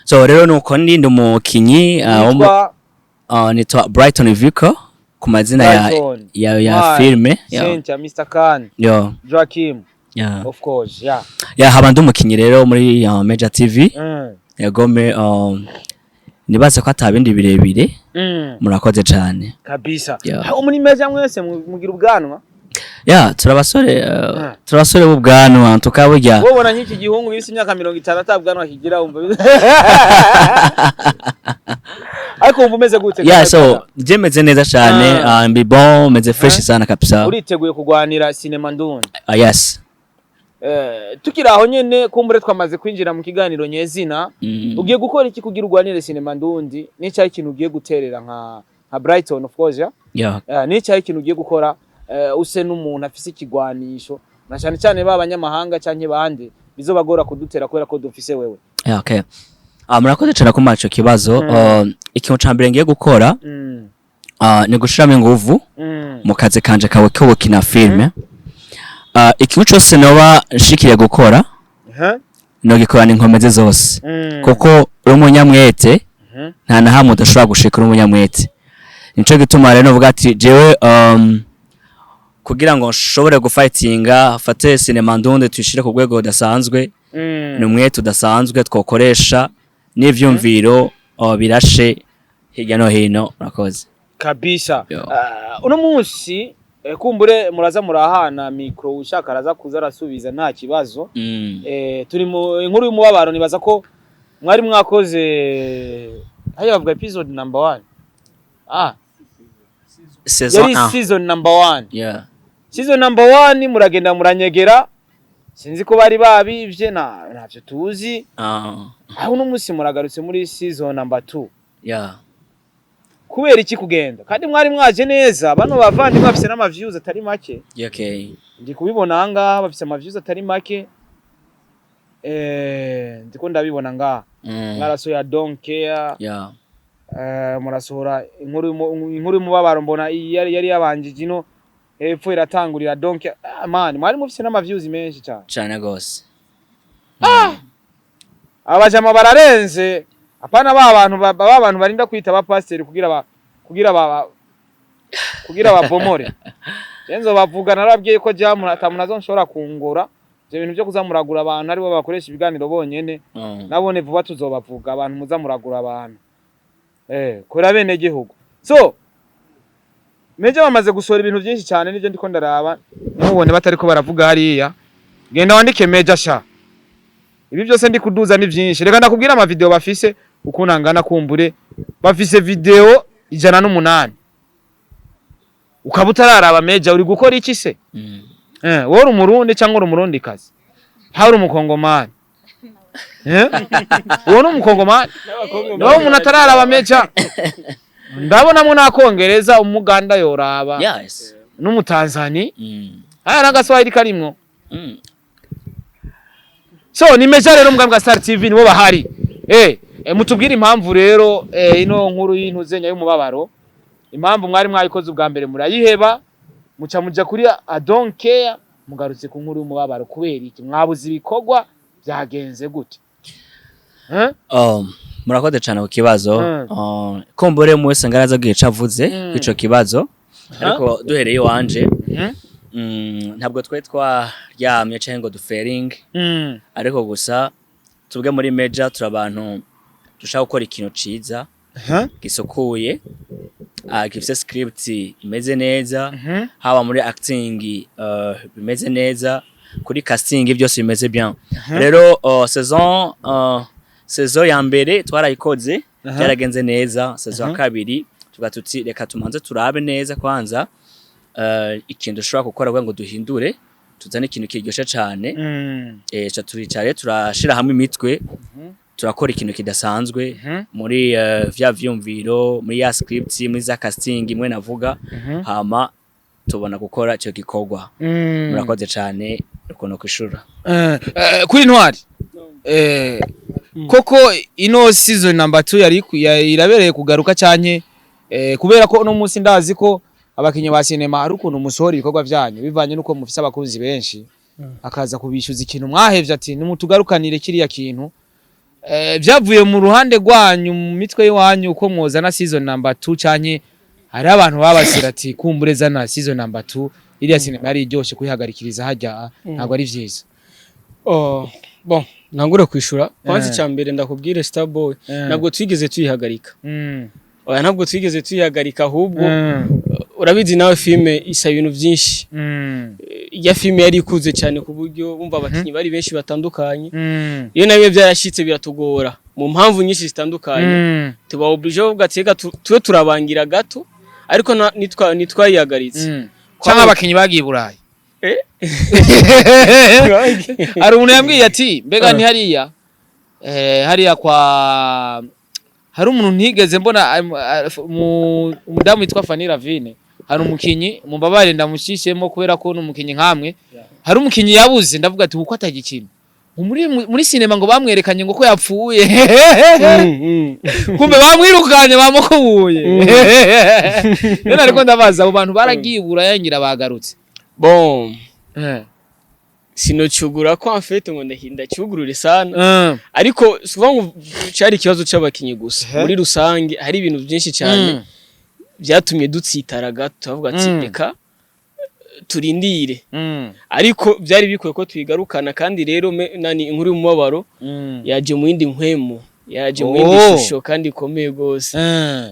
F: So rero nuko ndi umukinyi
A: Nitwa
F: nitwa Brighton Vicar ku mazina ya
A: Brighton.
F: ya
A: Hi,
F: filme. Yeah.
A: Cynthia, Mr. Khan,
F: Yo.
A: Joachim, of course, yeah.
F: Yeah, haba ndi umukinyi rero muri Major TV. Yagome nibaze ko atabindi birebire. Murakoze cyane.
A: Kabisa.
F: Yeah.
A: Aho muri Meja mwese mugira ubwanwa?
F: Ya, turabasore turabasore b'ubwanwa tukaburya.
A: Wowe ubona nk'iki gihungu bise imyaka 50 ata bwanwa kigira, wumva ariko wumva umeze gute?
F: Yeah, so je meze neza cyane. Mbi bon, meze fresh sana kabisa.
A: Uriteguye kurwanira sinema ndundi?
F: Yes.
A: Tukiri aho nyene, kumbure twamaze kwinjira mu kiganiro nyezina, ugiye gukora iki kugira urwanire sinema ndundi? N'icyayi ikintu ugiye guterera nka Brighton, of course, yeah?
F: Yeah.
A: N'icyayi ikintu ugiye gukora use n'umuntu afise ikigwanisho, na cyane cyane ba banyamahanga canke bande bizobagora kudutera kubera ko dufise wewe?
F: Yeah, okay. Murakoze cyane kumpa ico kibazo. Ikintu ca mbere ngiye gukora ni gushiramo inguvu mu kazi kanje kawe ko gukina filme. Ikintu cose noba nshikiriye gukora
A: Huh?
F: nogikorana inkomezi zose, kuko uri umunyamwete, nta na hamwe udashobora gushika uri umunyamwete. Nico gituma rero novuga ati jewe kugira ngo nshobore gufightinga, fate sinema ndunde tuyishire ku rwego rudasanzwe, ni umwete udasanzwe twokoresha n'ivyumviro birashe hirya no hino. Murakoze.
A: Kabisa.
F: Yo.
A: Uno munsi kumbure muraza murahana micro, ushaka araza kuza arasubiza, nta kibazo. Turi mu inkuru y'umubabaro, nibaza ko mwari mwakoze haya bavuga episode number 1.
F: Saison
A: Yari
F: 1.
A: season number 1. Season number 1 muragenda muranyegera, sinzi ko bari babivye, na ntavyo tuzi. Aho uno munsi muragarutse muri season number 2. Kubera iki kugenda kandi mwari mwaje neza? Bano bavandimwe bafise n'ama views atari make. Ndi kubibona ahangaha, bafise ama views atari make. Ndiko ndabibona ngaha. Mwarasohoye Don't Care. Murasohora inkuru y'umubabaro, mbona yari yabanjije ino hepfo iratangurira Don't Care. Ah, man, mwari mufise n'ama views menshi cyane.
F: Cane gose.
A: Abajama bararenze, apana ba bantu ba bantu barinda kwita abapasiteri kugira babomore. Enzo bavuga, narabwiye ko jamu ata muntu azonshobora kungora ivyo bintu byo kuzamuragura abantu, aribo bakoresha ibiganiro bonyene. Nabone vuba tuzobavuga, abantu muzamuragura abantu, kora bene gihugu. So Meja bamaze gusohora ibintu byinshi cyane, nivyo ndiko ndaraba, nimubone batariko baravuga hariya. Genda wandike Meja sha. Ibi byose ndi kuduza ni byinshi. Reka ndakubwira ama video bafise ukuntu angana. Kumbure bafise video 108, ukaba utararaba Meja, uri gukora iki se? Wowe uri umurundi cyangwa uri umurundi kazi? Ha, uri umukongomani? Uwo ni umukongomani nawe, umuntu atararaba Meja. Ndabonamo n'akongereza, umuganda yoraba n'umutanzani. Aya n'agaswahili karimwo. So ni Meja rero, mbwa Star TV nibo bahari. Mutubwire impamvu rero, ino nkuru y'intuzenya y'umubabaro, impamvu mwari mwayikoze ubwa mbere murayiheba, muca muja kuri I Don't Care, mugarutse ku nkuru y'umubabaro kubera iki? Mwabuze ibikorwa? Byagenze gute? Eh?
F: Murakoze cyane ku kibazo. Kumbure umwe wese ngaraza gihe avuze ico kibazo, ariko duhereye iwanje, ntabwo twari twaryamye canke ngo duferinge, ariko gusa tubwe muri Meja turi abantu dushaka gukora ikintu ciza, gisukuye, gifise script imeze neza, haba muri acting, bimeze neza, kuri casting byose bimeze bien. Rero saison ya mbere twarayikoze, byaragenze neza. Saison ya kabiri tuvuga tuti reka tumanze turabe neza kwanza, ikintu dushobora gukora kugira ngo duhindure, tuzane ikintu kiryoshe cane. Ca turicare, turashira hamwe imitwe, turakora ikintu kidasanzwe muri vya vyumviro, muri ya script, muri za casting imwe navuga, hama tubona gukora ico gikorwa. Murakoze cane ukuntu kwishura.
A: Kuri Ntwari, koko ino season number 2 yari irabereye kugaruka canke, kubera ko uno munsi ndazi ko abakinyi ba sinema ari ukuntu musohora ibikorwa vyanyu bivanye nuko mufise abakunzi benshi, akaza kubishyuza ikintu mwahevye, ati nimutugarukanire kiriya kintu. Vyavuye mu ruhande rwanyu, mu mitwe y'iwanyu, uko mwozana season number 2, canke hari abantu babasira ati kumbure zana season number 2, iriya sinema yari iryoshe, kuyihagarikiriza hajya ntabwo ari vyiza?
E: Oh, bon, ntangure kwishura kwanza. Icya mbere ndakubwire, Starboy, ntabwo twigeze tuyihagarika. Oya, ntabwo twigeze tuyihagarika, ahubwo urabizi nawe, filme isaba ibintu byinshi. Iya filme yari ikuze cyane ku buryo wumva abakinnyi bari benshi batandukanye. Iyo nabyo byarashitse biratugora mu mpamvu nyinshi zitandukanye, tuba obligé kuvuga ati reka tube turabangira gato, ariko nitwayihagaritse.
A: Cyangwa abakinyi bagiye i Burayi?
E: Eh?
A: Hari umuntu yambwiye ati mbega ni hariya, hariya kwa hari umuntu ntigeze mbona, umudamu witwa Fanny Ravine. Hari umukinyi, mumbabarire ndamushishemo kubera ko ni umukinyi nkamwe, hari umukinyi yabuze. Ndavuga ati uko atagikina muri sinema, ngo bamwerekanye ngo ko yapfuye, kumbe bamwirukanye, bamukubuye. Rero ariko ndabaza, abo bantu baragiye i Buraya ngira bagarutse?
E: Bon, sinocugura ko en fait ngo ndacyugurure sana, ariko si ukuvuga ngo cari ikibazo c'abakinyi gusa. Muri rusange hari ibintu byinshi cyane byatumye dutsitara gato, tukavuga ati reka turindire, ariko byari bikwiye ko tuyigarukana. Kandi rero nani, inkuru y'umubabaro yaje mu yindi mpwemu, yaje mu yindi shusho kandi ikomeye gose.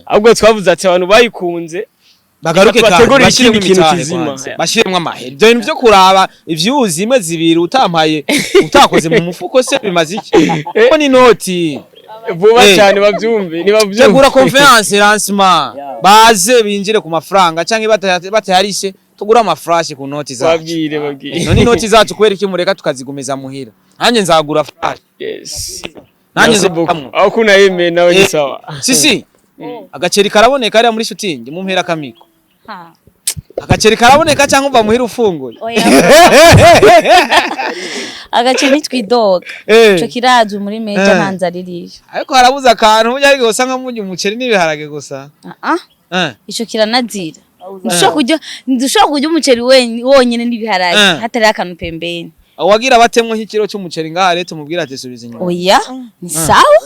E: Ahubwo twavuze ati abantu bayikunze,
A: bagaruke
E: reka
A: kandi
E: tubategurire
A: bashyiremo
E: ikindi kintu
A: imitahe
E: kizima.
A: kwanza. Bashyiremo amahera. Ibyo bintu byo kuraba ivyuzi imwe zibiri utampaye, utakoze mu mufuko se bimaze iki? Ko ni noti.
E: Vuba
A: Eh.
E: cyane, babyumve, nibabyumve.
A: Tegura conférence lancement, baze binjire ku mafaranga canke batayarishe, tugure amaflash ku noti zacu.
E: Babwire, babwire.
A: None inoti zacu kubera iki mureka tukazigumiza muhira? Nanjye nzagura flash.
E: Yes.
A: Nanjye
E: Merci beaucoup.
A: nzokamwo.
E: Aho kuna yemeye nawe ni
A: Eh.
E: sawa.
A: Sisi agaceri karaboneka hariya muri shooting, mumpera kamiko.
C: Ha.
A: Agaceri karaboneka cyangwa uva muhira ufunguye?
C: Oya, agace nitwidoga. Ico kirazwi muri meja.
A: Eh.
C: Nta nzara iriyo.
A: Ariko harabuze akantu burya, ariko usanga murya umuceri n'ibiharage gusa.
C: Ah ah.
A: Eh.
C: Ico kiranazira. Ntushobora kurya umuceri wonyene n'ibiharage hatari akantu pembeni.
A: Wagira batemwe nk'ikiro cy'umuceri ngaha rero, tumubwira ati subiza inyuma.
C: Oya, ni sawa.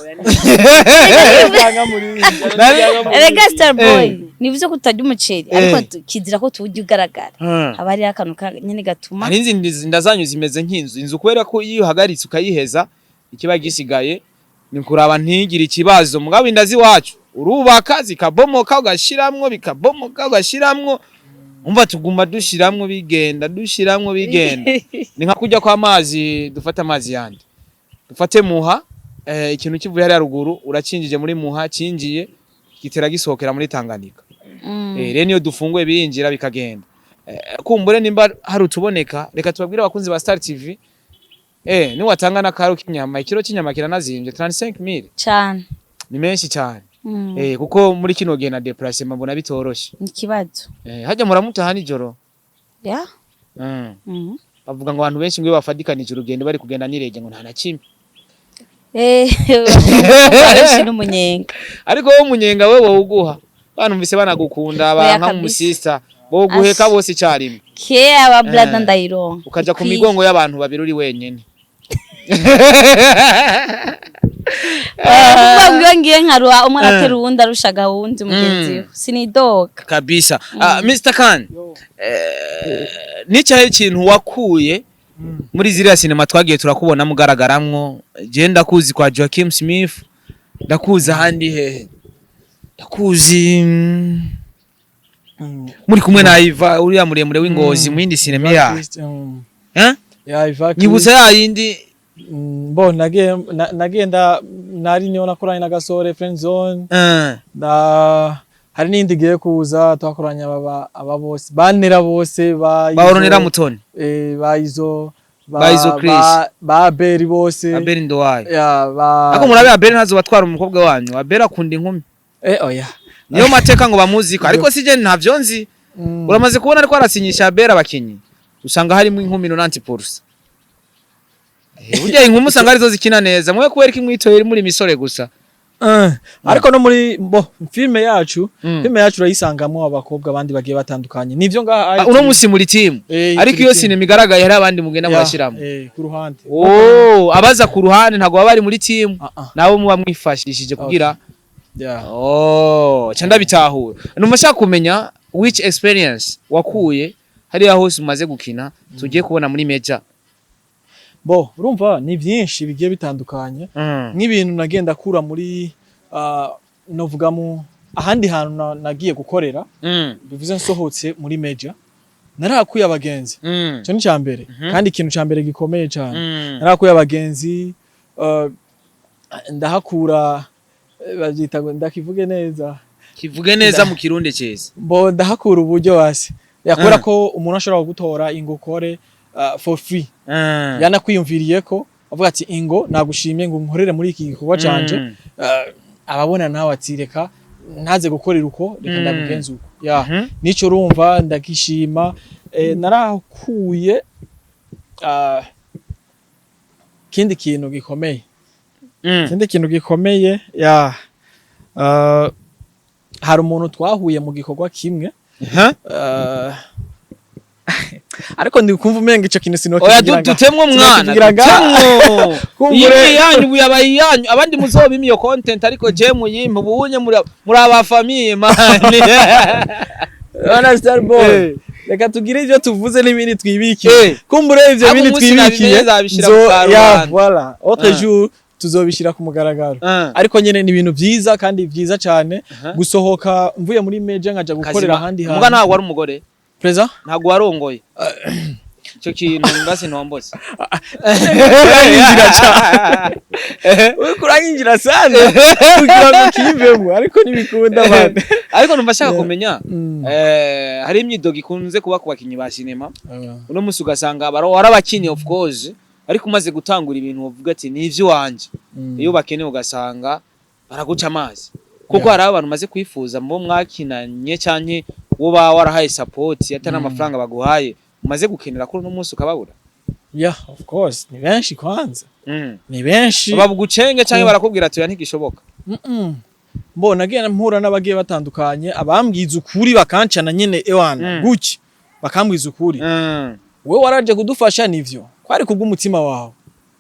C: Erega Starboy, nivuze ko utarya umuceri, ariko kizira ko tuwurya ugaragara. Haba hariho akantu nyene gatuma.
A: Hari inzi inda zanyu zimeze nk'inzu, inzu kubera ko iyo uhagaritse ukayiheza, ikiba gisigaye ni kuraba ntigire ikibazo. Mugabo inda z'iwacu urubaka zikabomoka, ugashiramwo bikabomoka, ugashiramwo, umva tuguma dushiramwo bigenda, dushiramwo bigenda. Ni nka kurya kw'amazi, dufate amazi yandi, dufate Muha, ikintu kivuye hariya ruguru uracinjije muri Muha, cinjiye gitera gisohokera muri Tanganyika. Rero niyo dufunguye birinjira bikagenda. Kumbure nimba hari utuboneka, reka tubabwire abakunzi ba Star TV, niwatanga n'akaro k'inyama, ikiro cy'inyama kiranazimbye, 35000.
C: Cane.
A: Ni menshi cyane. Kuko muri kino gihe na déplacement mbona bitoroshe.
C: Ni ikibazo.
A: Hajya muramutaha nijoro?
C: Ya.
A: Bavuga ngo abantu benshi ngo iyo bafadikanije urugendo bari kugenda nirege ngo nta na kimwe.
C: Benshi n'umunyenga.
A: Ariko wowe umunyenga wewe wowe uguha banumvise banagukunda
C: Oya,
A: banka
C: kabisa.
A: umusista boguheka
C: Asha.
A: bose icyarimwe.
C: Ke aba brother ndayironka.
A: Ukaja ku
C: Ikwiye.
A: migongo y'abantu babiri uri wenyene.
C: Kuvuga ngo iyo ngiye nkaruha, umwe aratera uwundi, arusha gahunda mugenzi we, sinidoga.
A: Kabisa. Mr Khan, nicyahe ikintu wakuye muri ziriya sinema twagiye turakubona mugaragaramwo? Je ndakuzi kwa Joaquin Smith, ndakuzi ahandi hehe, ndakuzi muri kumwe na Iva uriya muremure w'Ingozi mu yindi sinema ya eh
B: Ya Iva.
A: Nyibutsa ya yindi.
B: Bo nagenda nari niyo nakoranye na Gasore Friend Zone. Na hari n'indi igiye kuza twakoranye aba bose banera bose ba
A: Bahoronera Mutoni.
B: Ba Izo ba,
A: Ba Izo Chris.
B: ba Abeli bose.
A: Abel Ndowayo.
B: Ya ba.
A: Ako murabe, Abel ntazobatwara umukobwa wanyu. Abel akunda inkumi.
B: Oya.
A: Niyo mateka ngo bamuziko, ariko sije ntavyo nzi. Uramaze kubona ariko arasinyisha Abel abakinyi, usanga harimo inkumi 90%. Burya inkumi usanga arizo zikina neza. Mwe kubera ko imwitoye muri misore gusa.
B: Ariko no muri bo filme yacu, filme yacu urayisangamo abakobwa abandi bagiye batandukanye, nivyo ngaha.
A: Ah, uno musi muri team. Ariko
B: turi
A: iyo
B: team.
A: sinema igaragaye hari abandi mugenda
B: Ya,
A: murashiramo?
B: Ku ruhande.
A: Oh, abaza ku ruhande ntabwo baba bari muri team?
B: Ah, ah.
A: Nabo muba mwifashishije kugira
B: Ya.
A: Oh, ca ndabitahura. Numva nshaka kumenya which experience wakuye hariya hose umaze gukina tugiye kubona muri Meja.
B: Bo urumva ni byinshi bigiye bitandukanye, nk'ibintu nagenda kura muri novuga mu ahandi hantu nagiye gukorera, bivuze nsohotse muri Meja, narahakuye abagenzi. Icyo ni icya mbere, kandi ikintu cya mbere gikomeye cyane, narahakuye abagenzi, ndahakura, babyita ngo ndakivuge neza.
A: Kivuge neza mu Kirundi cyiza.
B: Bo ndahakura uburyo basi yakora ko umuntu ashobora kugutora ingo ukore for free, yanakwiyumviriye ko avuga ati ingo nagushimye ngo nkorere muri iki gikorwa canje. Ababona nawe ati reka ntaze gukorera uko, reka ndabigenza uko ya. Nico urumva ndagishima, narahakuye kindi kintu gikomeye. Ikindi kintu gikomeye ya, hari umuntu twahuye mu gikorwa kimwe. Ariko ndi kumva umenga ico kintu
A: Oya,
B: sinokivugira
A: dutemwo mwana.
B: sinokivugira
A: Dutemwo.
B: Kumbure.
A: Iyi yanyu ubu yabaye iyanyu, abandi muzobima iyo content, ariko je muyimpe ubunye muri aba famille man.
B: Bana Starboy, reka tugire ivyo tuvuze n'ibindi twibikiye. Kumbure ivyo
A: Abo
B: bindi
A: umunsi
B: twibikiye
A: nabimenye nzabishira ku
B: ya
A: karubanda.
B: Voilà, autre jour tuzobishira ku mugaragaro. Ariko nyene ni ibintu vyiza kandi vyiza cyane gusohoka mvuye muri Meja nkaja gukorera ahandi
A: Muga
B: hantu.
A: ntabwo wari umugore?
B: Preza.
A: Ntabwo warongoye? Ico kintu mbasi ntombose.
B: Uranyinjira cyane, uriko uranyinjira sana kugira ngo kivemo, ariko ntibikunda bana.
A: Ariko numva ashaka kumenya, hari imyidogo ikunze kuba ku bakinyi ba sinema. Uno musi ugasanga warabakinye, of course, ariko umaze gutangura ibintu uvuga ati ni ivy'iwanje, iyo bakeneye ugasanga baraguca amazi, kuko hari abantu umaze kwifuza mu bo mwakinanye canke wo ba warahaye support, atari amafaranga baguhaye, umaze gukenera kuri uno munsi ukababura.
B: Yeah, of course, ni benshi kwanza, ni benshi.
A: Babugucenge canke barakubwira ati oya, ntigishoboka?
B: Mbo nagiye mpura n'abagiye batandukanye, abambwiza ukuri bakancana nyene, ewana, guki bakambwiza ukuri: "Wewe waraje kudufasha, nivyo, kwari kubw'umutima wawe,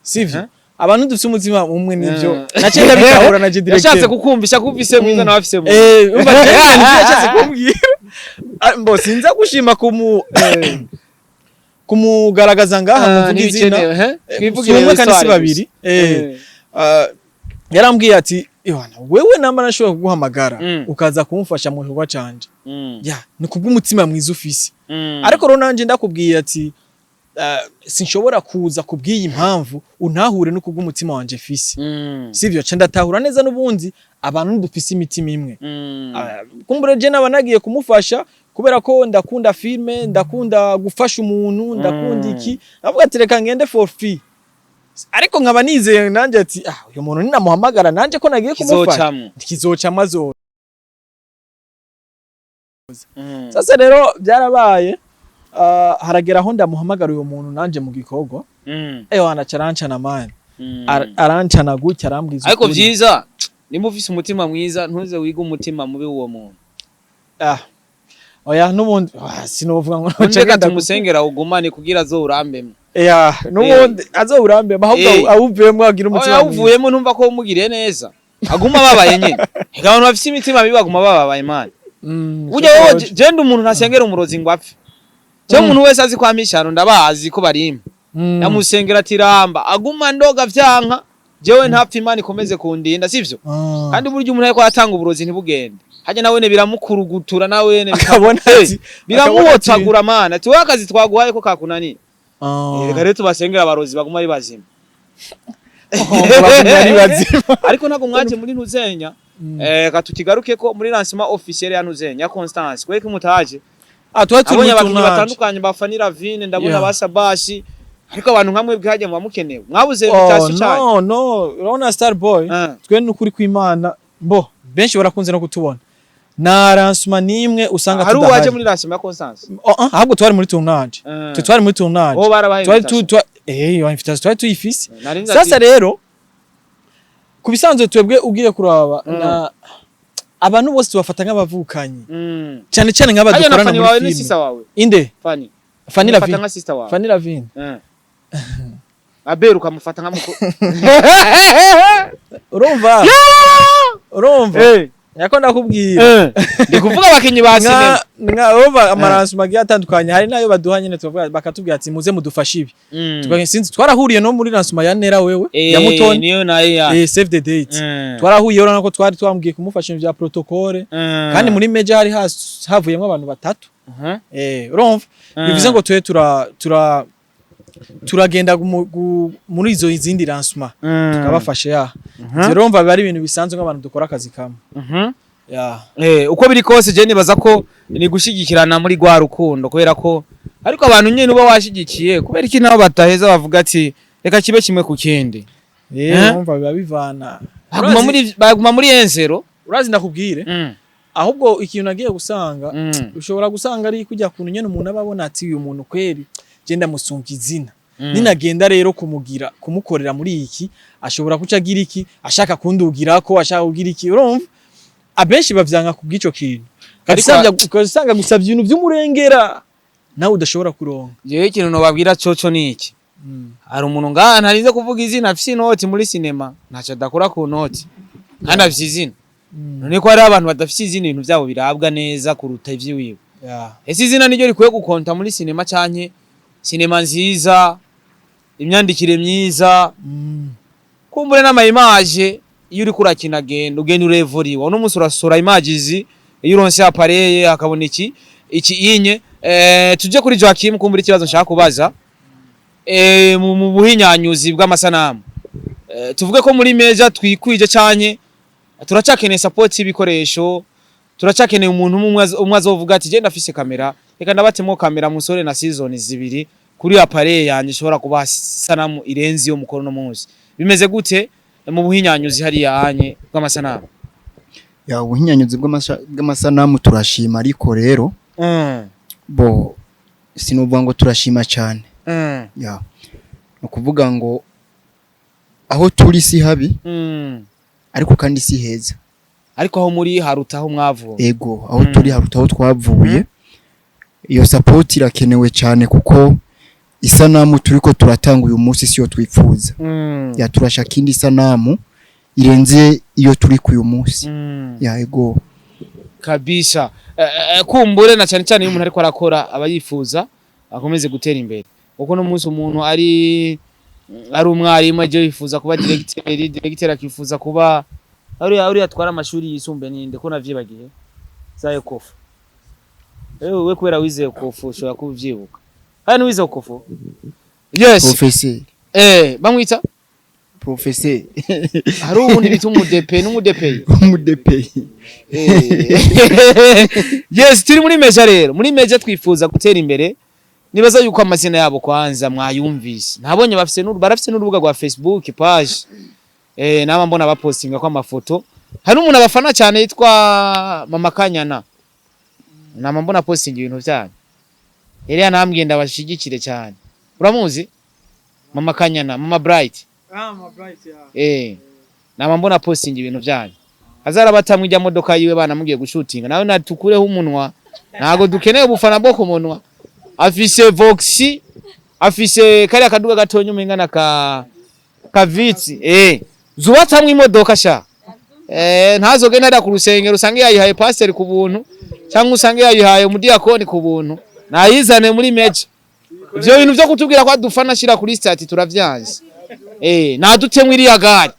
B: sivyo?" Abantu dufite umutima umwe, nivyo. Naciye ndabitahura na je directeur.
A: Yashatse kukumvisha ko ufise mwiza nawe afise mubi.
B: Umva, je nivyo yashatse kumbwira. Ah, mbo sinza gushima kumugaragaza ngaha ngo mvuge izina.
A: Ntibikenewe, he?
B: Si umwe kandi si
A: histoire
B: babiri.
A: gusa.
B: Yarambwiye ati: "Yohana, wewe namba nashobora kuguhamagara ukaza kumfasha mu gikorwa canje, ya ni kubw'umutima mwiza ufise, ariko rero nanje ndakubwiye ati sinshobora kuza kubw'iyi mpamvu, untahure no kubw'umutima wanje fise, sivyo?" Ca ndatahura neza n'ubundi abantu dufise imitima imwe. Kumbure je naba nagiye kumufasha kubera ko ndakunda filme, ndakunda gufasha umuntu, ndakunda iki, navuga ati reka ngende for free, ariko nkaba nizeye nanje ati ah, uyu muntu ninamuhamagara nanje ko nagiye kumufasha,
A: Kizocamwo.
B: kizocamwo, azoza. Sasa rero byarabaye, haragera aho ndamuhamagara uyu muntu nanje mu gikorwa, ewa anaca arancana man. Arancana gutya, arambwiza
A: Ariko
B: ukuri.
A: vyiza nimba ufise umutima mwiza, ntuze wiga umutima mubi w'uwo muntu.
B: Ah, oya, n'ubundi sinovuga ngo
A: None reka tumusengera ugumane kugira azowurambemwo.
B: Ya, n'ubundi azowurambemo, ahubwo awuvuyemo agira umutima
A: Oya,
B: mwiza.
A: awuvuyemo ntumva ko umugiriye neza, aguma ababaye nyene. Eka, abantu bafise imitima mibi baguma bababaye man. Burya wowe jenda umuntu ntasengera umurozi ngo apfe. Je, umuntu wese azi ko amishano, ndabazi ko barimpa, ndamusengera ati ramba, aguma ndoga vyanka, jewe ntapfa, Imana ikomeze kundinda, sivyo? Kandi burya umuntu ariko aratanga uburozi ntibugende hajya, nawene biramukurugutura nawene.
B: Akabona
A: Biramuhotagura mana, ati wowe akazi twaguhaye ko kakunaniye. Reka rero tubasengera abarozi baguma ari bazima.
B: Baguma ari bazima.
A: Ariko ntabwo mwaje muri Ntuzenya. Reka tukigaruke ko muri lancement officiel ya Ntuzenya ya Constance, kweko mutaje?
B: Ah, twari turi
A: Abonye
B: muri
A: abakinyi
B: tournage.
A: batandukanye ba Fanny Ravine, ndabona ba Sabashi, ariko abantu nka mwebwe hajya muba mukenewe, mwabuze
B: Oh,
A: invitation cyane.
B: no no, urabona Star Boy, twe n'ukuri kw'Imana, mbo benshi barakunze no kutubona na lancement nimwe usanga
A: Hari uwaje
B: tudahari.
A: muri lancement ya Constance?
B: Oh, ah, ahubwo twari muri tournage. Twe twari muri tournage.
A: Bo barabaye
B: Twari tu
A: invitation?
B: iyo invitation twari tuyifise.
A: Nari nzi
B: Sasa rero ku bisanzwe twebwe ugiye kuraba na abantu bose tubafata nk'abavukanyi, cyane cyane nk'aba
A: Hajya na
B: dukorana
A: Fanny
B: muri
A: wawe ni
B: filime.
A: sister wawe?
B: Inde?
A: Fanny.
B: Fanny
A: Umufata
B: Lavine.
A: nka sister wawe?
B: Fanny Lavine.
A: Abel ukamufata nka mukuru?
B: Urumva yako ndakubwira.
A: Ndi kuvuga abakinyi ba sinema.
B: Nka urumva ama lancement agiye atandukanye, hari nayo baduha nyene tukavuga, bakatubwira ati muze mudufashe ibi. Tukagira, sinzi, twarahuriye no muri lancement ya Nera wewe, ya Mutoni.
A: Niyo nayo ya
B: Save the date. Twarahuye, urabona ko twari twambwiye kumufasha ibintu bya protocole, kandi muri meja hari havuyemo abantu batatu. Urumva, bivuze ngo twe tura turagenda muri izo izindi lancement tukabafasha ya. Ivyo rero urumva biba ari ibintu bisanzwe nk'abantu dukora akazi kamwe ya.
A: Uko biri kose je nibaza ko ni gushigikirana muri rwa rukundo, kubera ko ariko abantu nyene uba washigikiye, kubera iki nabo bataheza bavuga ati reka kibe kimwe ku kindi?
B: Urumva biba bivana.
A: Baguma muri enzero.
B: Urazi, ndakubwire, ahubwo ikintu nagiye gusanga, ushobora gusanga ari kujya kuntu nyene umuntu aba abona ati uyu muntu kweri je ndamusunga izina, ninagenda rero kumugira kumukorera muri iki, ashobora kuca agira iki, ashaka kundugirako, ashaka kugira iki. Urumva abenshi bavyanga kubw'ico kintu. Ugasanga gusabye ibintu vy'umurengera nawe udashobora kuronka.
A: Jewe ikintu nobabwira coco ni iki: hari umuntu ngaha ntarinze kuvuga izina afise inoti muri sinema, ntaco adakora ku noti kandi afise izina. None ko hariho abantu badafise izina, ibintu vyabo birabwa neza kuruta ivy'iwiwe. Ese izina niryo rikwiye gukonta muri sinema, canke sinema nziza, imyandikire myiza, kumbure n'ama image? Iyo uriko urakina, genda ugenda urevuriwa, uno munsi urasura image izi, iyo uronse appareil hakabona iki iki inye. Tuje kuri Joachim, kumbure ikibazo nshaka kubaza. Mu buhinyanyuzi bw'amasanamu, tuvuge ko muri Meja twikwije canke turacakeneye support y'ibikoresho? Turacakeneye umuntu umwe azovuga ati: "Je ndafise kamera, reka ndabatemo kamera musore na season zibiri kuri appareil yanje ishobora kubaha sanamu irenze iyo mukoro no munsi." Bimeze gute mu buhinyanyuzi hariya anye bw'amasanamu?
D: Ya, ubuhinyanyuzi bw'amasanamu turashima, ariko rero bo sinuvuga ngo turashima cyane. Ya, ni ukuvuga ngo aho turi si habi, ariko kandi si heza.
A: Ariko aho muri haruta aho mwavuye.
D: Ego, aho turi haruta aho twavuye. Iyo support irakenewe cyane, kuko isanamu turiko turatanga uyu munsi siyo twifuza. Ya, turashaka indi sanamu irenze iyo turi ku uyu munsi. Ya, ego.
A: Kabisa. Kumbure na cyane cyane iyo umuntu ariko arakora aba yifuza akomeze gutera imbere, kuko no munsi umuntu ari umwarimu aje yifuza kuba directeur, directeur akifuza kuba ari atwara amashuri yisumbuye. Ninde ko navyibagiye za Ekofu? Ewe we, kubera wize Ekofu ushobora kubyibuka. Hano wize Ekofu, yes.
D: Professeur.
A: Bamwita
D: Professeur.
A: Hari uwundi bita umudepe n'umudepeyi.
D: Umudepeyi.
A: Yes, turi muri Meja rero. Muri Meja twifuza gutera imbere. Nibaza yuko amazina yabo kwanza mwayumvise, nabonye bafise barafise n'urubuga rwa Facebook page, nama mbona bapostinga ko amafoto. Hari umuntu abafana cyane yitwa Mama Kanyana, nama mbona postinga ibintu byanyu. Yari yanambwiye ndabashigikire cyane. Uramuzi Mama Kanyana, Mama Bright?
B: Ah, Mama Bright, ya.
A: Nama mbona postinga ibintu byanyu. Azarabatamwe ijya modoka yiwe banamugiye gushutinga nawe natukureho umunwa, ntago dukeneye ubufana bwo ku munwa. Afise Voxy, afise kariya kaduga gatonya umengana ka kavitsi, zubatsamwe imodoka sha. Ntazogenda hariya ku rusengero usange yayihaye pasiteri ku buntu, cyangwa usange yayihaye umudiyakoni ku buntu. Nayizane muri Meja. Ivyo bintu vyo kutubwira ko adufana ashira kuri stati turavyanze. Nadutemwe iriya gari,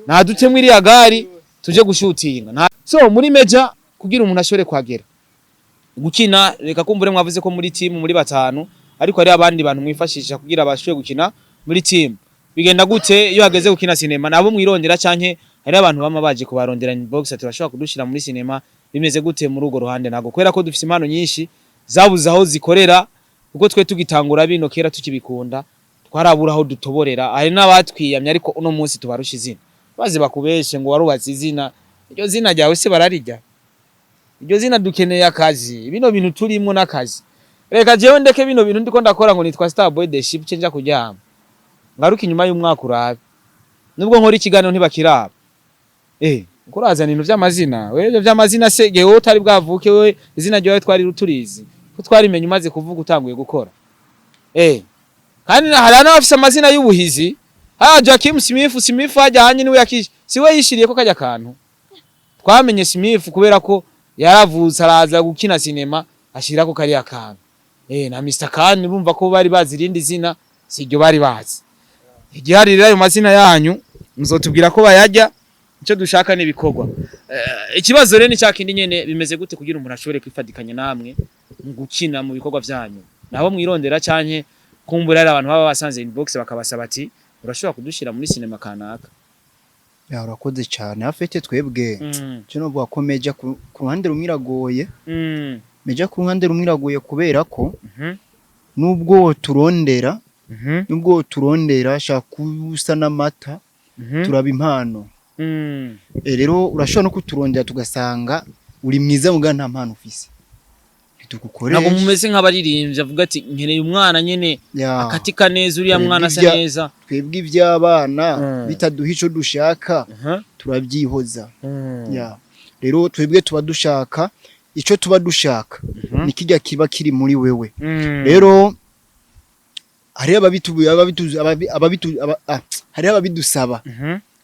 A: nadutemwe iriya gari tuje gushutinga. So muri Meja, kugira umuntu ashobore kuhagera gukina, reka kumbure mwavuze ko muri team muri batanu, ariko hari abandi bantu mwifashisha kugira bashobore gukina muri team. Bigenda gute iyo hageze gukina sinema? Nabo mwirondera, canke hari abantu bama baje kubarondera inbox ati: "Bashobora kudushira muri sinema"? Bimeze gute muri urwo ruhande? Nago kubera ko dufise impano nyinshi zabuze aho zikorera, kuko twe tugitangura bino kera tukibikunda twarabura aho dutoborera, hari n'abatwiyamye, ariko uno munsi tubarusha izina. Baze bakubeshe ngo warubatse izina, iryo zina ryawe se bararirya? Iryo zina dukeneye akazi. Bino bintu turimo n'akazi. Reka jewe ndeke bino bintu ndiko ndakora ngo nitwa Starboy the Ship, nja kuryama, ngaruka inyuma y'umwaka urabe nubwo nkora ikiganiro ntibakiraba. Uko urazana ibintu vy'amazina wewe, ivyo vy'amazina se gewe utari bwavuke, wewe izina ryawe twari turizi ko twarimenye umaze kuvuga, utanguye gukora. Kandi hari n'abafise amazina y'ubuhizi. Ha, Joaquim Smith, Smith hajyanye niwe yakishe, si we yishiriye ko kajya kantu. Twamenye Smith kubera ko yaravutse araza gukina sinema ashirako kariya kantu. Na Mr Khan bumva ko bari bazi irindi zina, siryo bari bazi. Igihari rero, ayo mazina yanyu muzotubwira ko bayajya, icyo dushaka ni ibikorwa. Ikibazo rero ni cya kindi nyene: bimeze gute kugira umuntu ashobore kwifadikanya namwe mu gukina mu bikorwa vyanyu? Nabo mwirondera, canke kumbura ari abantu baba basanze inbox bakabasaba ati: "Urashobora kudushira muri sinema kanaka"?
D: Ya, urakoze cyane. Afete twebwe cyo novuga ko Meja ku ruhande rumwe iragoye. Meja ku ruhande rumwe iragoye kubera ko nubwo turondera, nubwo turondera shaka usa n'amata, turaba impano. Rero urashobora no kuturondera tugasanga uri mwiza muga nta mpano ufise, ntitugukoresha.
A: Ntabwo mumeze nk'abaririmbyi avuga ati: "Nkeneye umwana nyene akatika neza, uriya
D: Twebwe
A: mwana asa neza."
D: Twebwe iby'abana bitaduha ico dushaka, turabyihoza. Ya, rero twebwe tuba dushaka, ico tuba dushaka ni kijya kiba kiri muri wewe. Rero hariho hariho ababidusaba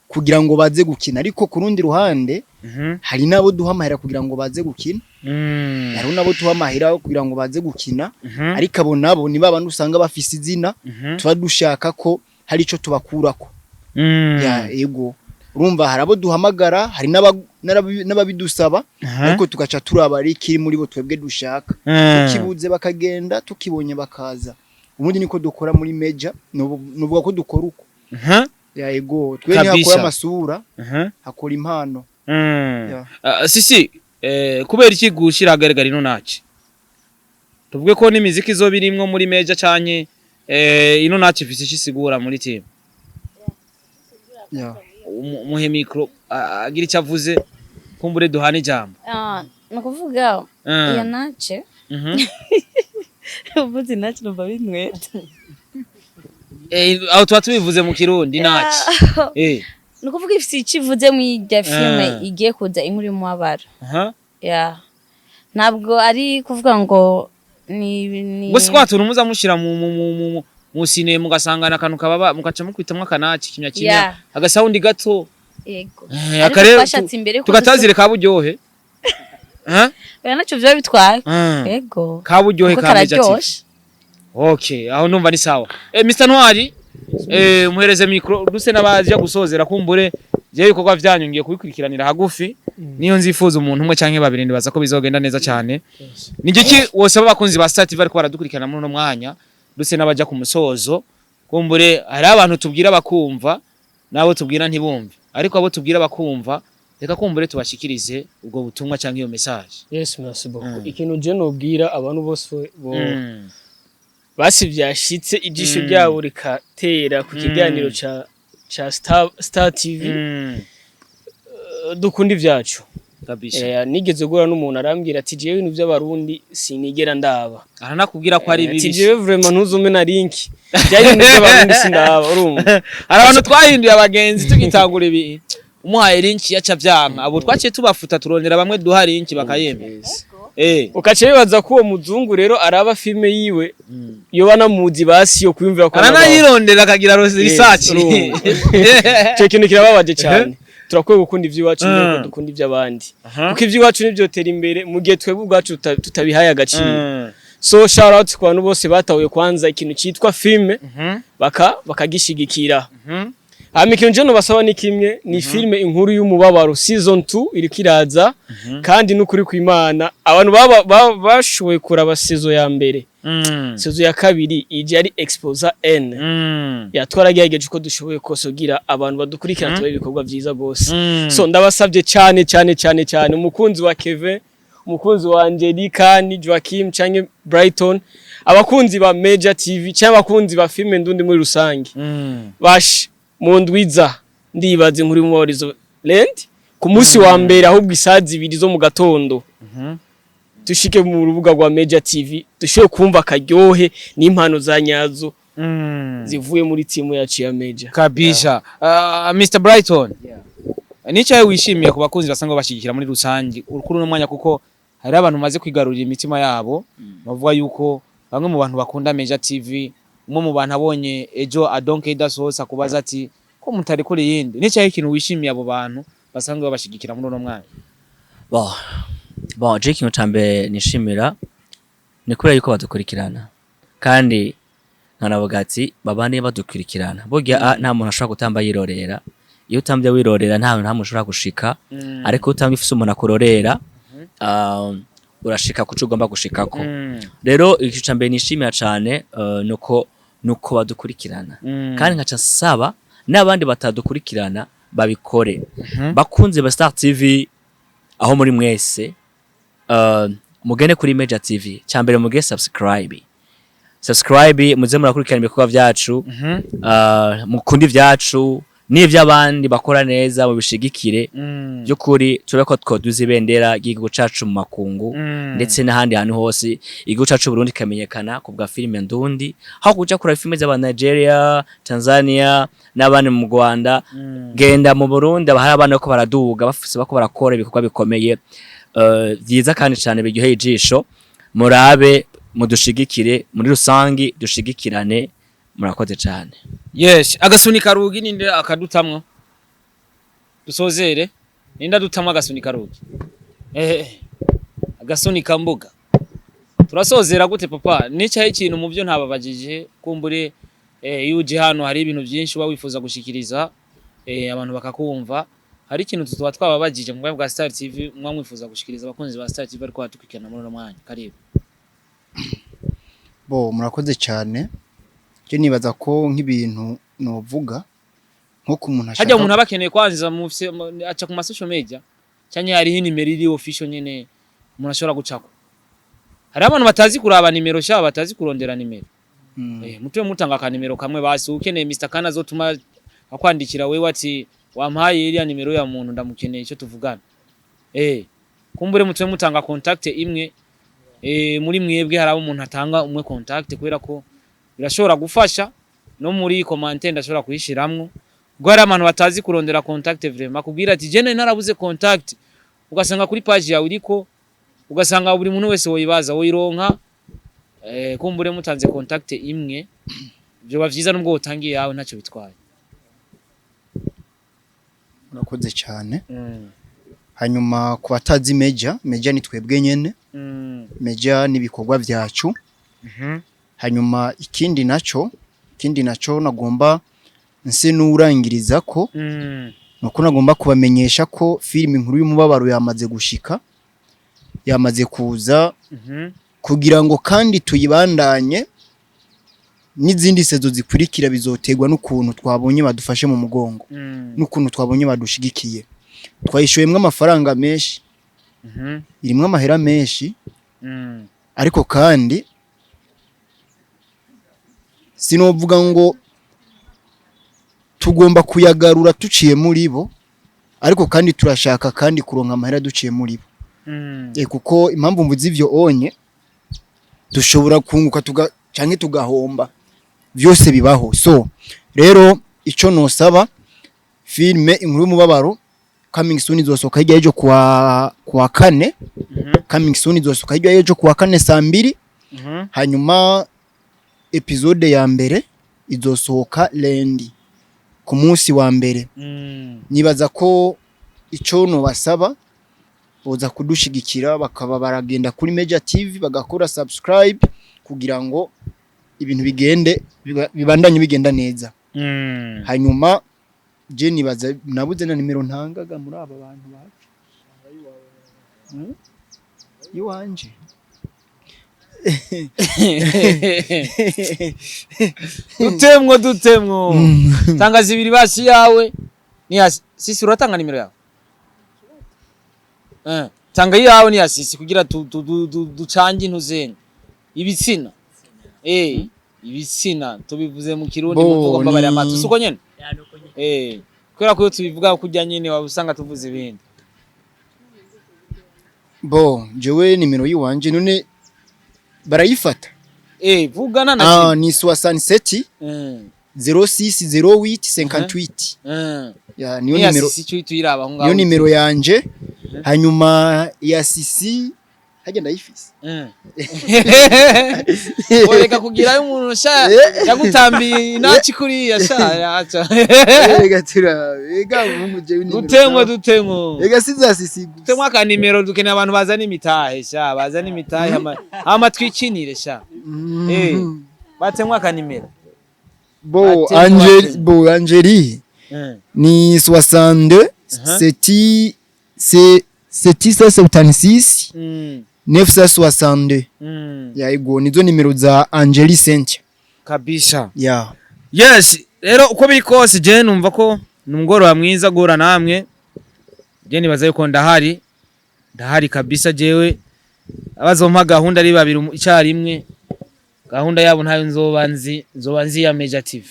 D: kugira ngo baze gukina, ariko ku rundi ruhande hari n'abo duha amahera kugira ngo baze gukina. Hariho n'abo duha amahera kugira ngo baze gukina, ariko abo nabo ni babandi usanga bafise izina, tuba dushaka ko hari ico tubakurako. Ya, ego, urumva hari abo duhamagara, hari n'ababidusaba, ariko tugaca turaba ari ikiri muri bo twebwe dushaka. Tukibuze bakagenda, tukibonye bakaza. Ubundi niko dukora muri Meja, nuvuga ko dukora uko. Ya, ego, twe
A: Kabisa.
D: ntihakora amasura, hakora impano. Ya.
A: Ah, sisi kubera iki gushira ahagaragara ino naci, tuvuge ko n'imiziki izoba irimwo muri Meja, canke ino naci ifise icyo isigura muri team?
D: Ya.
A: Muhe micro agira icyo avuze, kumbure duhane ijambo.
C: Ah, ni ukuvuga iyo nace, uvuze nace numva binyweta.
A: Aho tuba tubivuze mu Kirundi naci.
C: Ni ukuvuga ifise icyo ivuze mu irya filime igiye kuza, inkuru y'umubabaro. Ya, ntabwo ari kuvuga ngo ni
A: Ngo si kwa tuntu muza mushira mu cinéma, ugasangana akantu kababa, mugaca mukwitamwo akanaci kimya kimya, agasawundi gato.
C: Yego.
A: Eh,
C: ariko
A: akarero
C: twashatse imbere ko
A: tugatazire kaburyohe. Eh?
C: Oya, naco vyoba bitwaye. Yego.
A: Kaburyohe
C: kuko
A: ka Meja TV.
C: Kararyoshe.
A: Okay, aho numva ni sawa. Mr Ntwari, muhereze micro duse n'abaje gusozera. Kumbure je ibikorwa vyanyu ngiye kubikurikiranira hagufi, niyo nzifuza umuntu umwe canke babiri, ndibaza ko bizogenda neza cyane. Ni igiki wosaba abakunzi ba Star TV ariko baradukurikirana muri uno mwanya, duse n'abaja ku musozo? Kumbure hari abantu tubwira bakumva n'abo tubwira ntibumve, ariko abo tubwira bakumva, reka kumbure tubashikirize ubwo butumwa canke iyo message.
E: Yes, merci beaucoup. Ikintu je nobwira abantu bose bo basi vyashitse ijisho ryabo rikatera ku kiganiro ca Star TV, dukunda ivyacu.
A: Kabisa.
E: Nigeze guhura n'umuntu arambwira ati: "Jewe ibintu by'abarundi sinigera ndaba."
A: Aranakubwira ko ari
E: Ati:
A: bibi.
E: "Jewe vraiment ntuzume na link, byari ibintu by'abarundi sindaba." Urumva?
A: Hari abantu twahinduye abagenzi tugitangura ibi, umuhaye link yaca vyanka. Abo twaciye tubafuta, turondera bamwe duha link bakayemera.
E: Ukaca wibaza ko uwo muzungu rero araba filme yiwe, yoba namuzi basi yo kwiyumvira ko
A: aranayirondera akagira research.
E: Urumva. Ico kintu kirababaje cyane. Turakwiye gukunda ivy'iwacu mbere yuko dukunda ivy'abandi, kuko ivy'iwacu nivyotera imbere mu gihe twebwe ubwacu tutabihaye agaciro. So shout out ku bantu bose batahuye kwanza ikintu citwa filme, bakagishigikira. Hama ikintu je nobasaba ni kimwe, ni filme Inkuru y'Umubabaro season 2 iriko iraza, kandi n'ukuri kw'Imana abantu bashoboye kuraba saison ya mbere, saison ya kabiri ije ari exposa n ya twaragerageje uko dushoboye kose kugira abantu badukurikirana tubahe ibikorwa vyiza gose. So ndabasabye cyane cyane cyane cyane, umukunzi wa Kevin, umukunzi wa Angelica ni Joaquim canke Brighton, abakunzi ba Major TV canke abakunzi ba filme ndundi muri rusange, bash mu ndwiza ndibaza Inkuru y'Umubabaro land ku munsi wa mbere, ahubwo isaha 2 zo mu gatondo, dushike mu rubuga rwa Major TV, dushobore kumva akaryohe n'impano za nyazo zivuye muri timu yacu ya Major.
A: Kabisa. Mr Brighton, nicaye wishimiye ku bakunzi basanzwe bashyigikira muri rusange kuri uno mwanya, kuko hari abantu bamaze kwigarurira imitima yabo, bavuga yuko bamwe mu bantu bakunda Meja TV, umwe mu bantu abonye ejo adonke idasohotse akubaza ati: "Ko mutari kuri yindi?" Nicaye ikintu wishimiye abo bantu basanzwe babashyigikira muri uno mwanya?
F: Bon, je ikintu ca mbere nishimira ni kubera yuko badukurikirana, kandi nkanavuga ati babane badukurikirana. Burya nta muntu ashobora gutamba yirorera. Iyo utambye wirorera, nta hantu hamwe ushobora gushika, ariko iyo utambye ufise umuntu akurorera, urashika kuco ugomba gushikako. Rero ikintu ca mbere nishimira cane nuko badukurikirana, kandi nkaca nsaba n'abandi batadukurikirana babikore. Bakunze ba Star TV aho muri mwese, mugende kuri Major TV, cyambere muge subscribe, muze murakurikirana ibikorwa vyacu, mukunde ivyacu n'ivy'abandi bakora neza, mubishigikire. By'ukuri turabe ko twoduza ibendera ry'igihugu cacu mu makungu ndetse n'ahandi hantu hose, igihugu cacu Burundi kamenyekana ku bwa filime ndundi, aho kuja kuraba filime z'aba Nigeria, Tanzania n'abandi mu Rwanda. Genda mu Burundi, hari abana ko baraduga bafise bako barakora ibikorwa bikomeye, vyiza kandi cane biryoheye ijisho. Murabe mudushigikire muri rusangi, dushigikirane. Murakoze cane.
A: Yes, agasunika rugi ninde akadutamwo? Dusozere, ninde adutamwo agasunika rugi? Agasunika mbuga. Turasozera gute, papa? Nicaye ikintu mu byo ntababajije, kumbure iyo uje hano hari ibintu byinshi uba wifuza gushikiriza, abantu bakakumva. Hari ikintu tuba twababajije mu bwa Star TV mwa mwifuza gushikiriza abakunzi ba Star TV ariko batukurikirana muri uno mwanya? Karibu.
D: Bo, murakoze cyane. Je nibaza ko nk'ibintu novuga nko ku muntu
A: Hajya
D: ashaka
A: umuntu aba akeneye kwanza aca ku ma social media canke hariho inimero iri official nyene umuntu ashobora gucako? Hari abantu batazi kuraba nimero sha, batazi kurondera nimero. Mutwe mutanga akanimero kamwe basi, ukeneye Mr. Kana azotuma akwandikira wewe ati: "Wampaye iriya nimero ya muntu, ndamukeneye icyo tuvugana." Kumbure mutwe mutanga contact imwe muri mwebwe, hari abo umuntu atanga umwe contact, kubera ko birashobora gufasha. No muri commentaire ndashobora kuyishiramwo, ubwo hari abantu batazi kurondera contact vraiment, akubwira ati: "Je narabuze contact." Ugasanga kuri page yawe iriko, ugasanga buri muntu wese woyibaza woyironka. Kumbure mutanze contact imwe vyoba vyiza, nubwo wotangiye yawe ntacyo bitwaye.
D: Urakoze cyane. Hanyuma ku batazi Meja, Meja ni twebwe nyene. Meja n'ibikorwa vyacu. Hanyuma ikindi naco nagomba nse n'urangiriza ko nuko nagomba kubamenyesha ko filime Inkuru y'Umubabaro yamaze gushika, yamaze kuza, kugira ngo kandi tuyibandanye n'izindi saison zikurikira. Bizoterwa n'ukuntu twabonye badufashe mu mugongo, n'ukuntu twabonye badushigikiye. Twayishoyemwo amafaranga menshi, irimwo amahera menshi, ariko kandi sinovuga ngo tugomba kuyagarura tuciye muri bo, ariko kandi turashaka kandi kuronka amahera duciye muri bo. Kuko impamvu mvuze ivyo onye, dushobora kunguka canke tugahomba, vyose bibaho. So rero ico nosaba, filme Inkuru y'Umubabaro coming soon, izosohoka hirya y'ejo kuwa kane. Coming soon, izosohoka hirya y'ejo kuwa kane saa 2. Hanyuma episode ya mbere izosohoka lundi ku munsi wa mbere. Nibaza ko ico nobasaba, boza kudushigikira, bakaba baragenda kuri Meja TV bagakora subscribe kugira ngo ibintu bigende bibandanye bigenda neza. Hanyuma je nibaza nabuze na nimero ntangaga muri aba bantu bacu. Iwanje.
A: Dutemwo, dutemwo, tanga zibiri basi. Yawe ni ya Sisi, uratanga nimero yawe? Tanga iyawe ni ya Sisi kugira ducange intuzenya ibitsina. Ibitsina tubivuze mu Kirundi,
D: Bo,
A: mu mvugo mbabarira amatwi, suko nyene, kubera ko iyo tubivuga kurya nyene waba usanga tuvuze ibindi.
D: Bo jewe nimero yiwanje none barayifata?
A: Vugana na
D: Ah, ni 67 06 08 58. Ya, niyo
A: Ni ya
D: nimero.
A: Sisi cyo tuyiraba aho ngaho.
D: Niyo nimero yanje. Hanyuma ya Sisi hajya ndayifise.
A: Oreka kugirayo umuntu sha yagutambiye inaci kuriya sha yaca.
D: Ega tura ega mungu, jewe nimero
A: Dutemwo, dutemwo.
D: Ega siza Sisi gusa.
A: Dutemwo akanimero, dukeneye abantu bazana imitahe sha, bazana imitahe hama twikinire sha. Batemwo akanimero.
D: Bo
A: Batemwo,
D: Angeli,
A: batemwo.
D: bo Angeli ni 62 7 c'est 776 962. Ya, ego, nizo nimero za Angeli Cynthia.
A: Kabisa.
D: Ya.
A: Yes, rero uko biri kose je numva ko ni umugoroba mwiza guhura namwe. Je nibaza yuko ndahari, ndahari kabisa. Jewe abazompa gahunda ari babiri icyarimwe, gahunda yabo ntayo nzoba nzi, nzoba nzi ya Meja TV.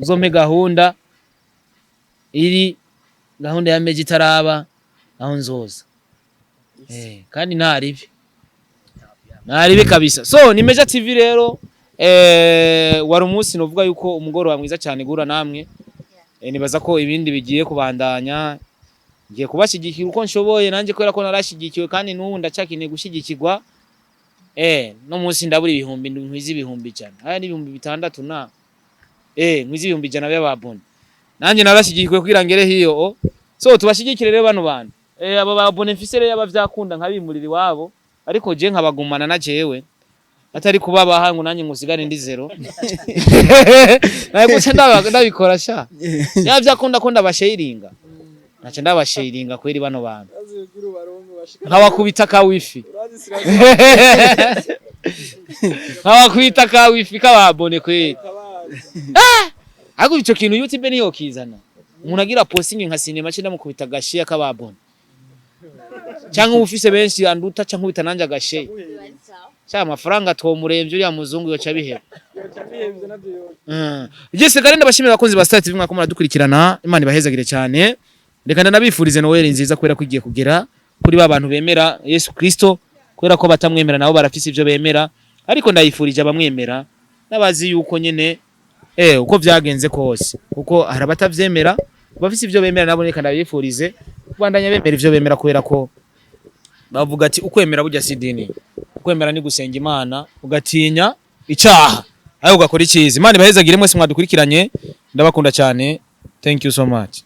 A: Uzompe gahunda iri gahunda ya Meja itaraba aho nzoza. Kandi ntaribi, ntaribi kabisa. So ni Meja TV rero. Wari umunsi novuga yuko umugoroba mwiza cyane guhura namwe. Nibaza ko ibindi bigiye kubandanya, ngiye kubashyigikira uko nshoboye nanjye, kubera ko narashyigikiwe kandi n'ubu ndacyakeneye gushyigikirwa. No munsi ndabura ibihumbi nkwiza 100,000, aya ni 6000 na nkwiza 100,000 by'ababone. Nanjye narashyigikiwe kugira ngere hiyo o. So tubashyigikire rero bano bantu. Aba babone mfise rero abavyakunda nkabimurira iwabo, ariko je nkabagumana na jewe atari kubabaha ngo nanjye ngusigane ndi zero nawe guca ndabikora sha. Yavyakunda ko ndabasharinga, naca ndabasharinga kweri bano bantu nkabakubita ka wifi. Abakwita ka wifi k'aba abonnés kweli. Ah! Ariko ico kintu YouTube niyo kizana. Umuntu agira posting nka cinema cyo ndamukubita agashiya k'aba abonnés. Cyangwa ufise benshi anduta cyangwa ubita nanje agashiya. Cya amafaranga twomuremvye uriya muzungu yoca biheba. Jesse kare ndabashimira abakunzi ba Star TV mwako muradukurikirana, Imana ibahezagire cyane. Reka ndanabifurize Noel nziza kubera ko igiye kugera kuri ba bantu bemera Yesu Kristo, kubera ko batamwemera nabo barafise ivyo bemera, ariko ndayifurije abamwemera n'abazi yuko nyene uko vyagenze kose, kuko hari abatavyemera bafise ivyo bemera nabo, reka ndabifurize kubandanya bemera ivyo bemera, kubera ko bavuga ati ukwemera burya si idini, ukwemera ni gusenga Imana ugatinya icaha ariko ugakora icyiza. Imana ibahezagire mwese mwadukurikiranye, ndabakunda cyane, thank you so much.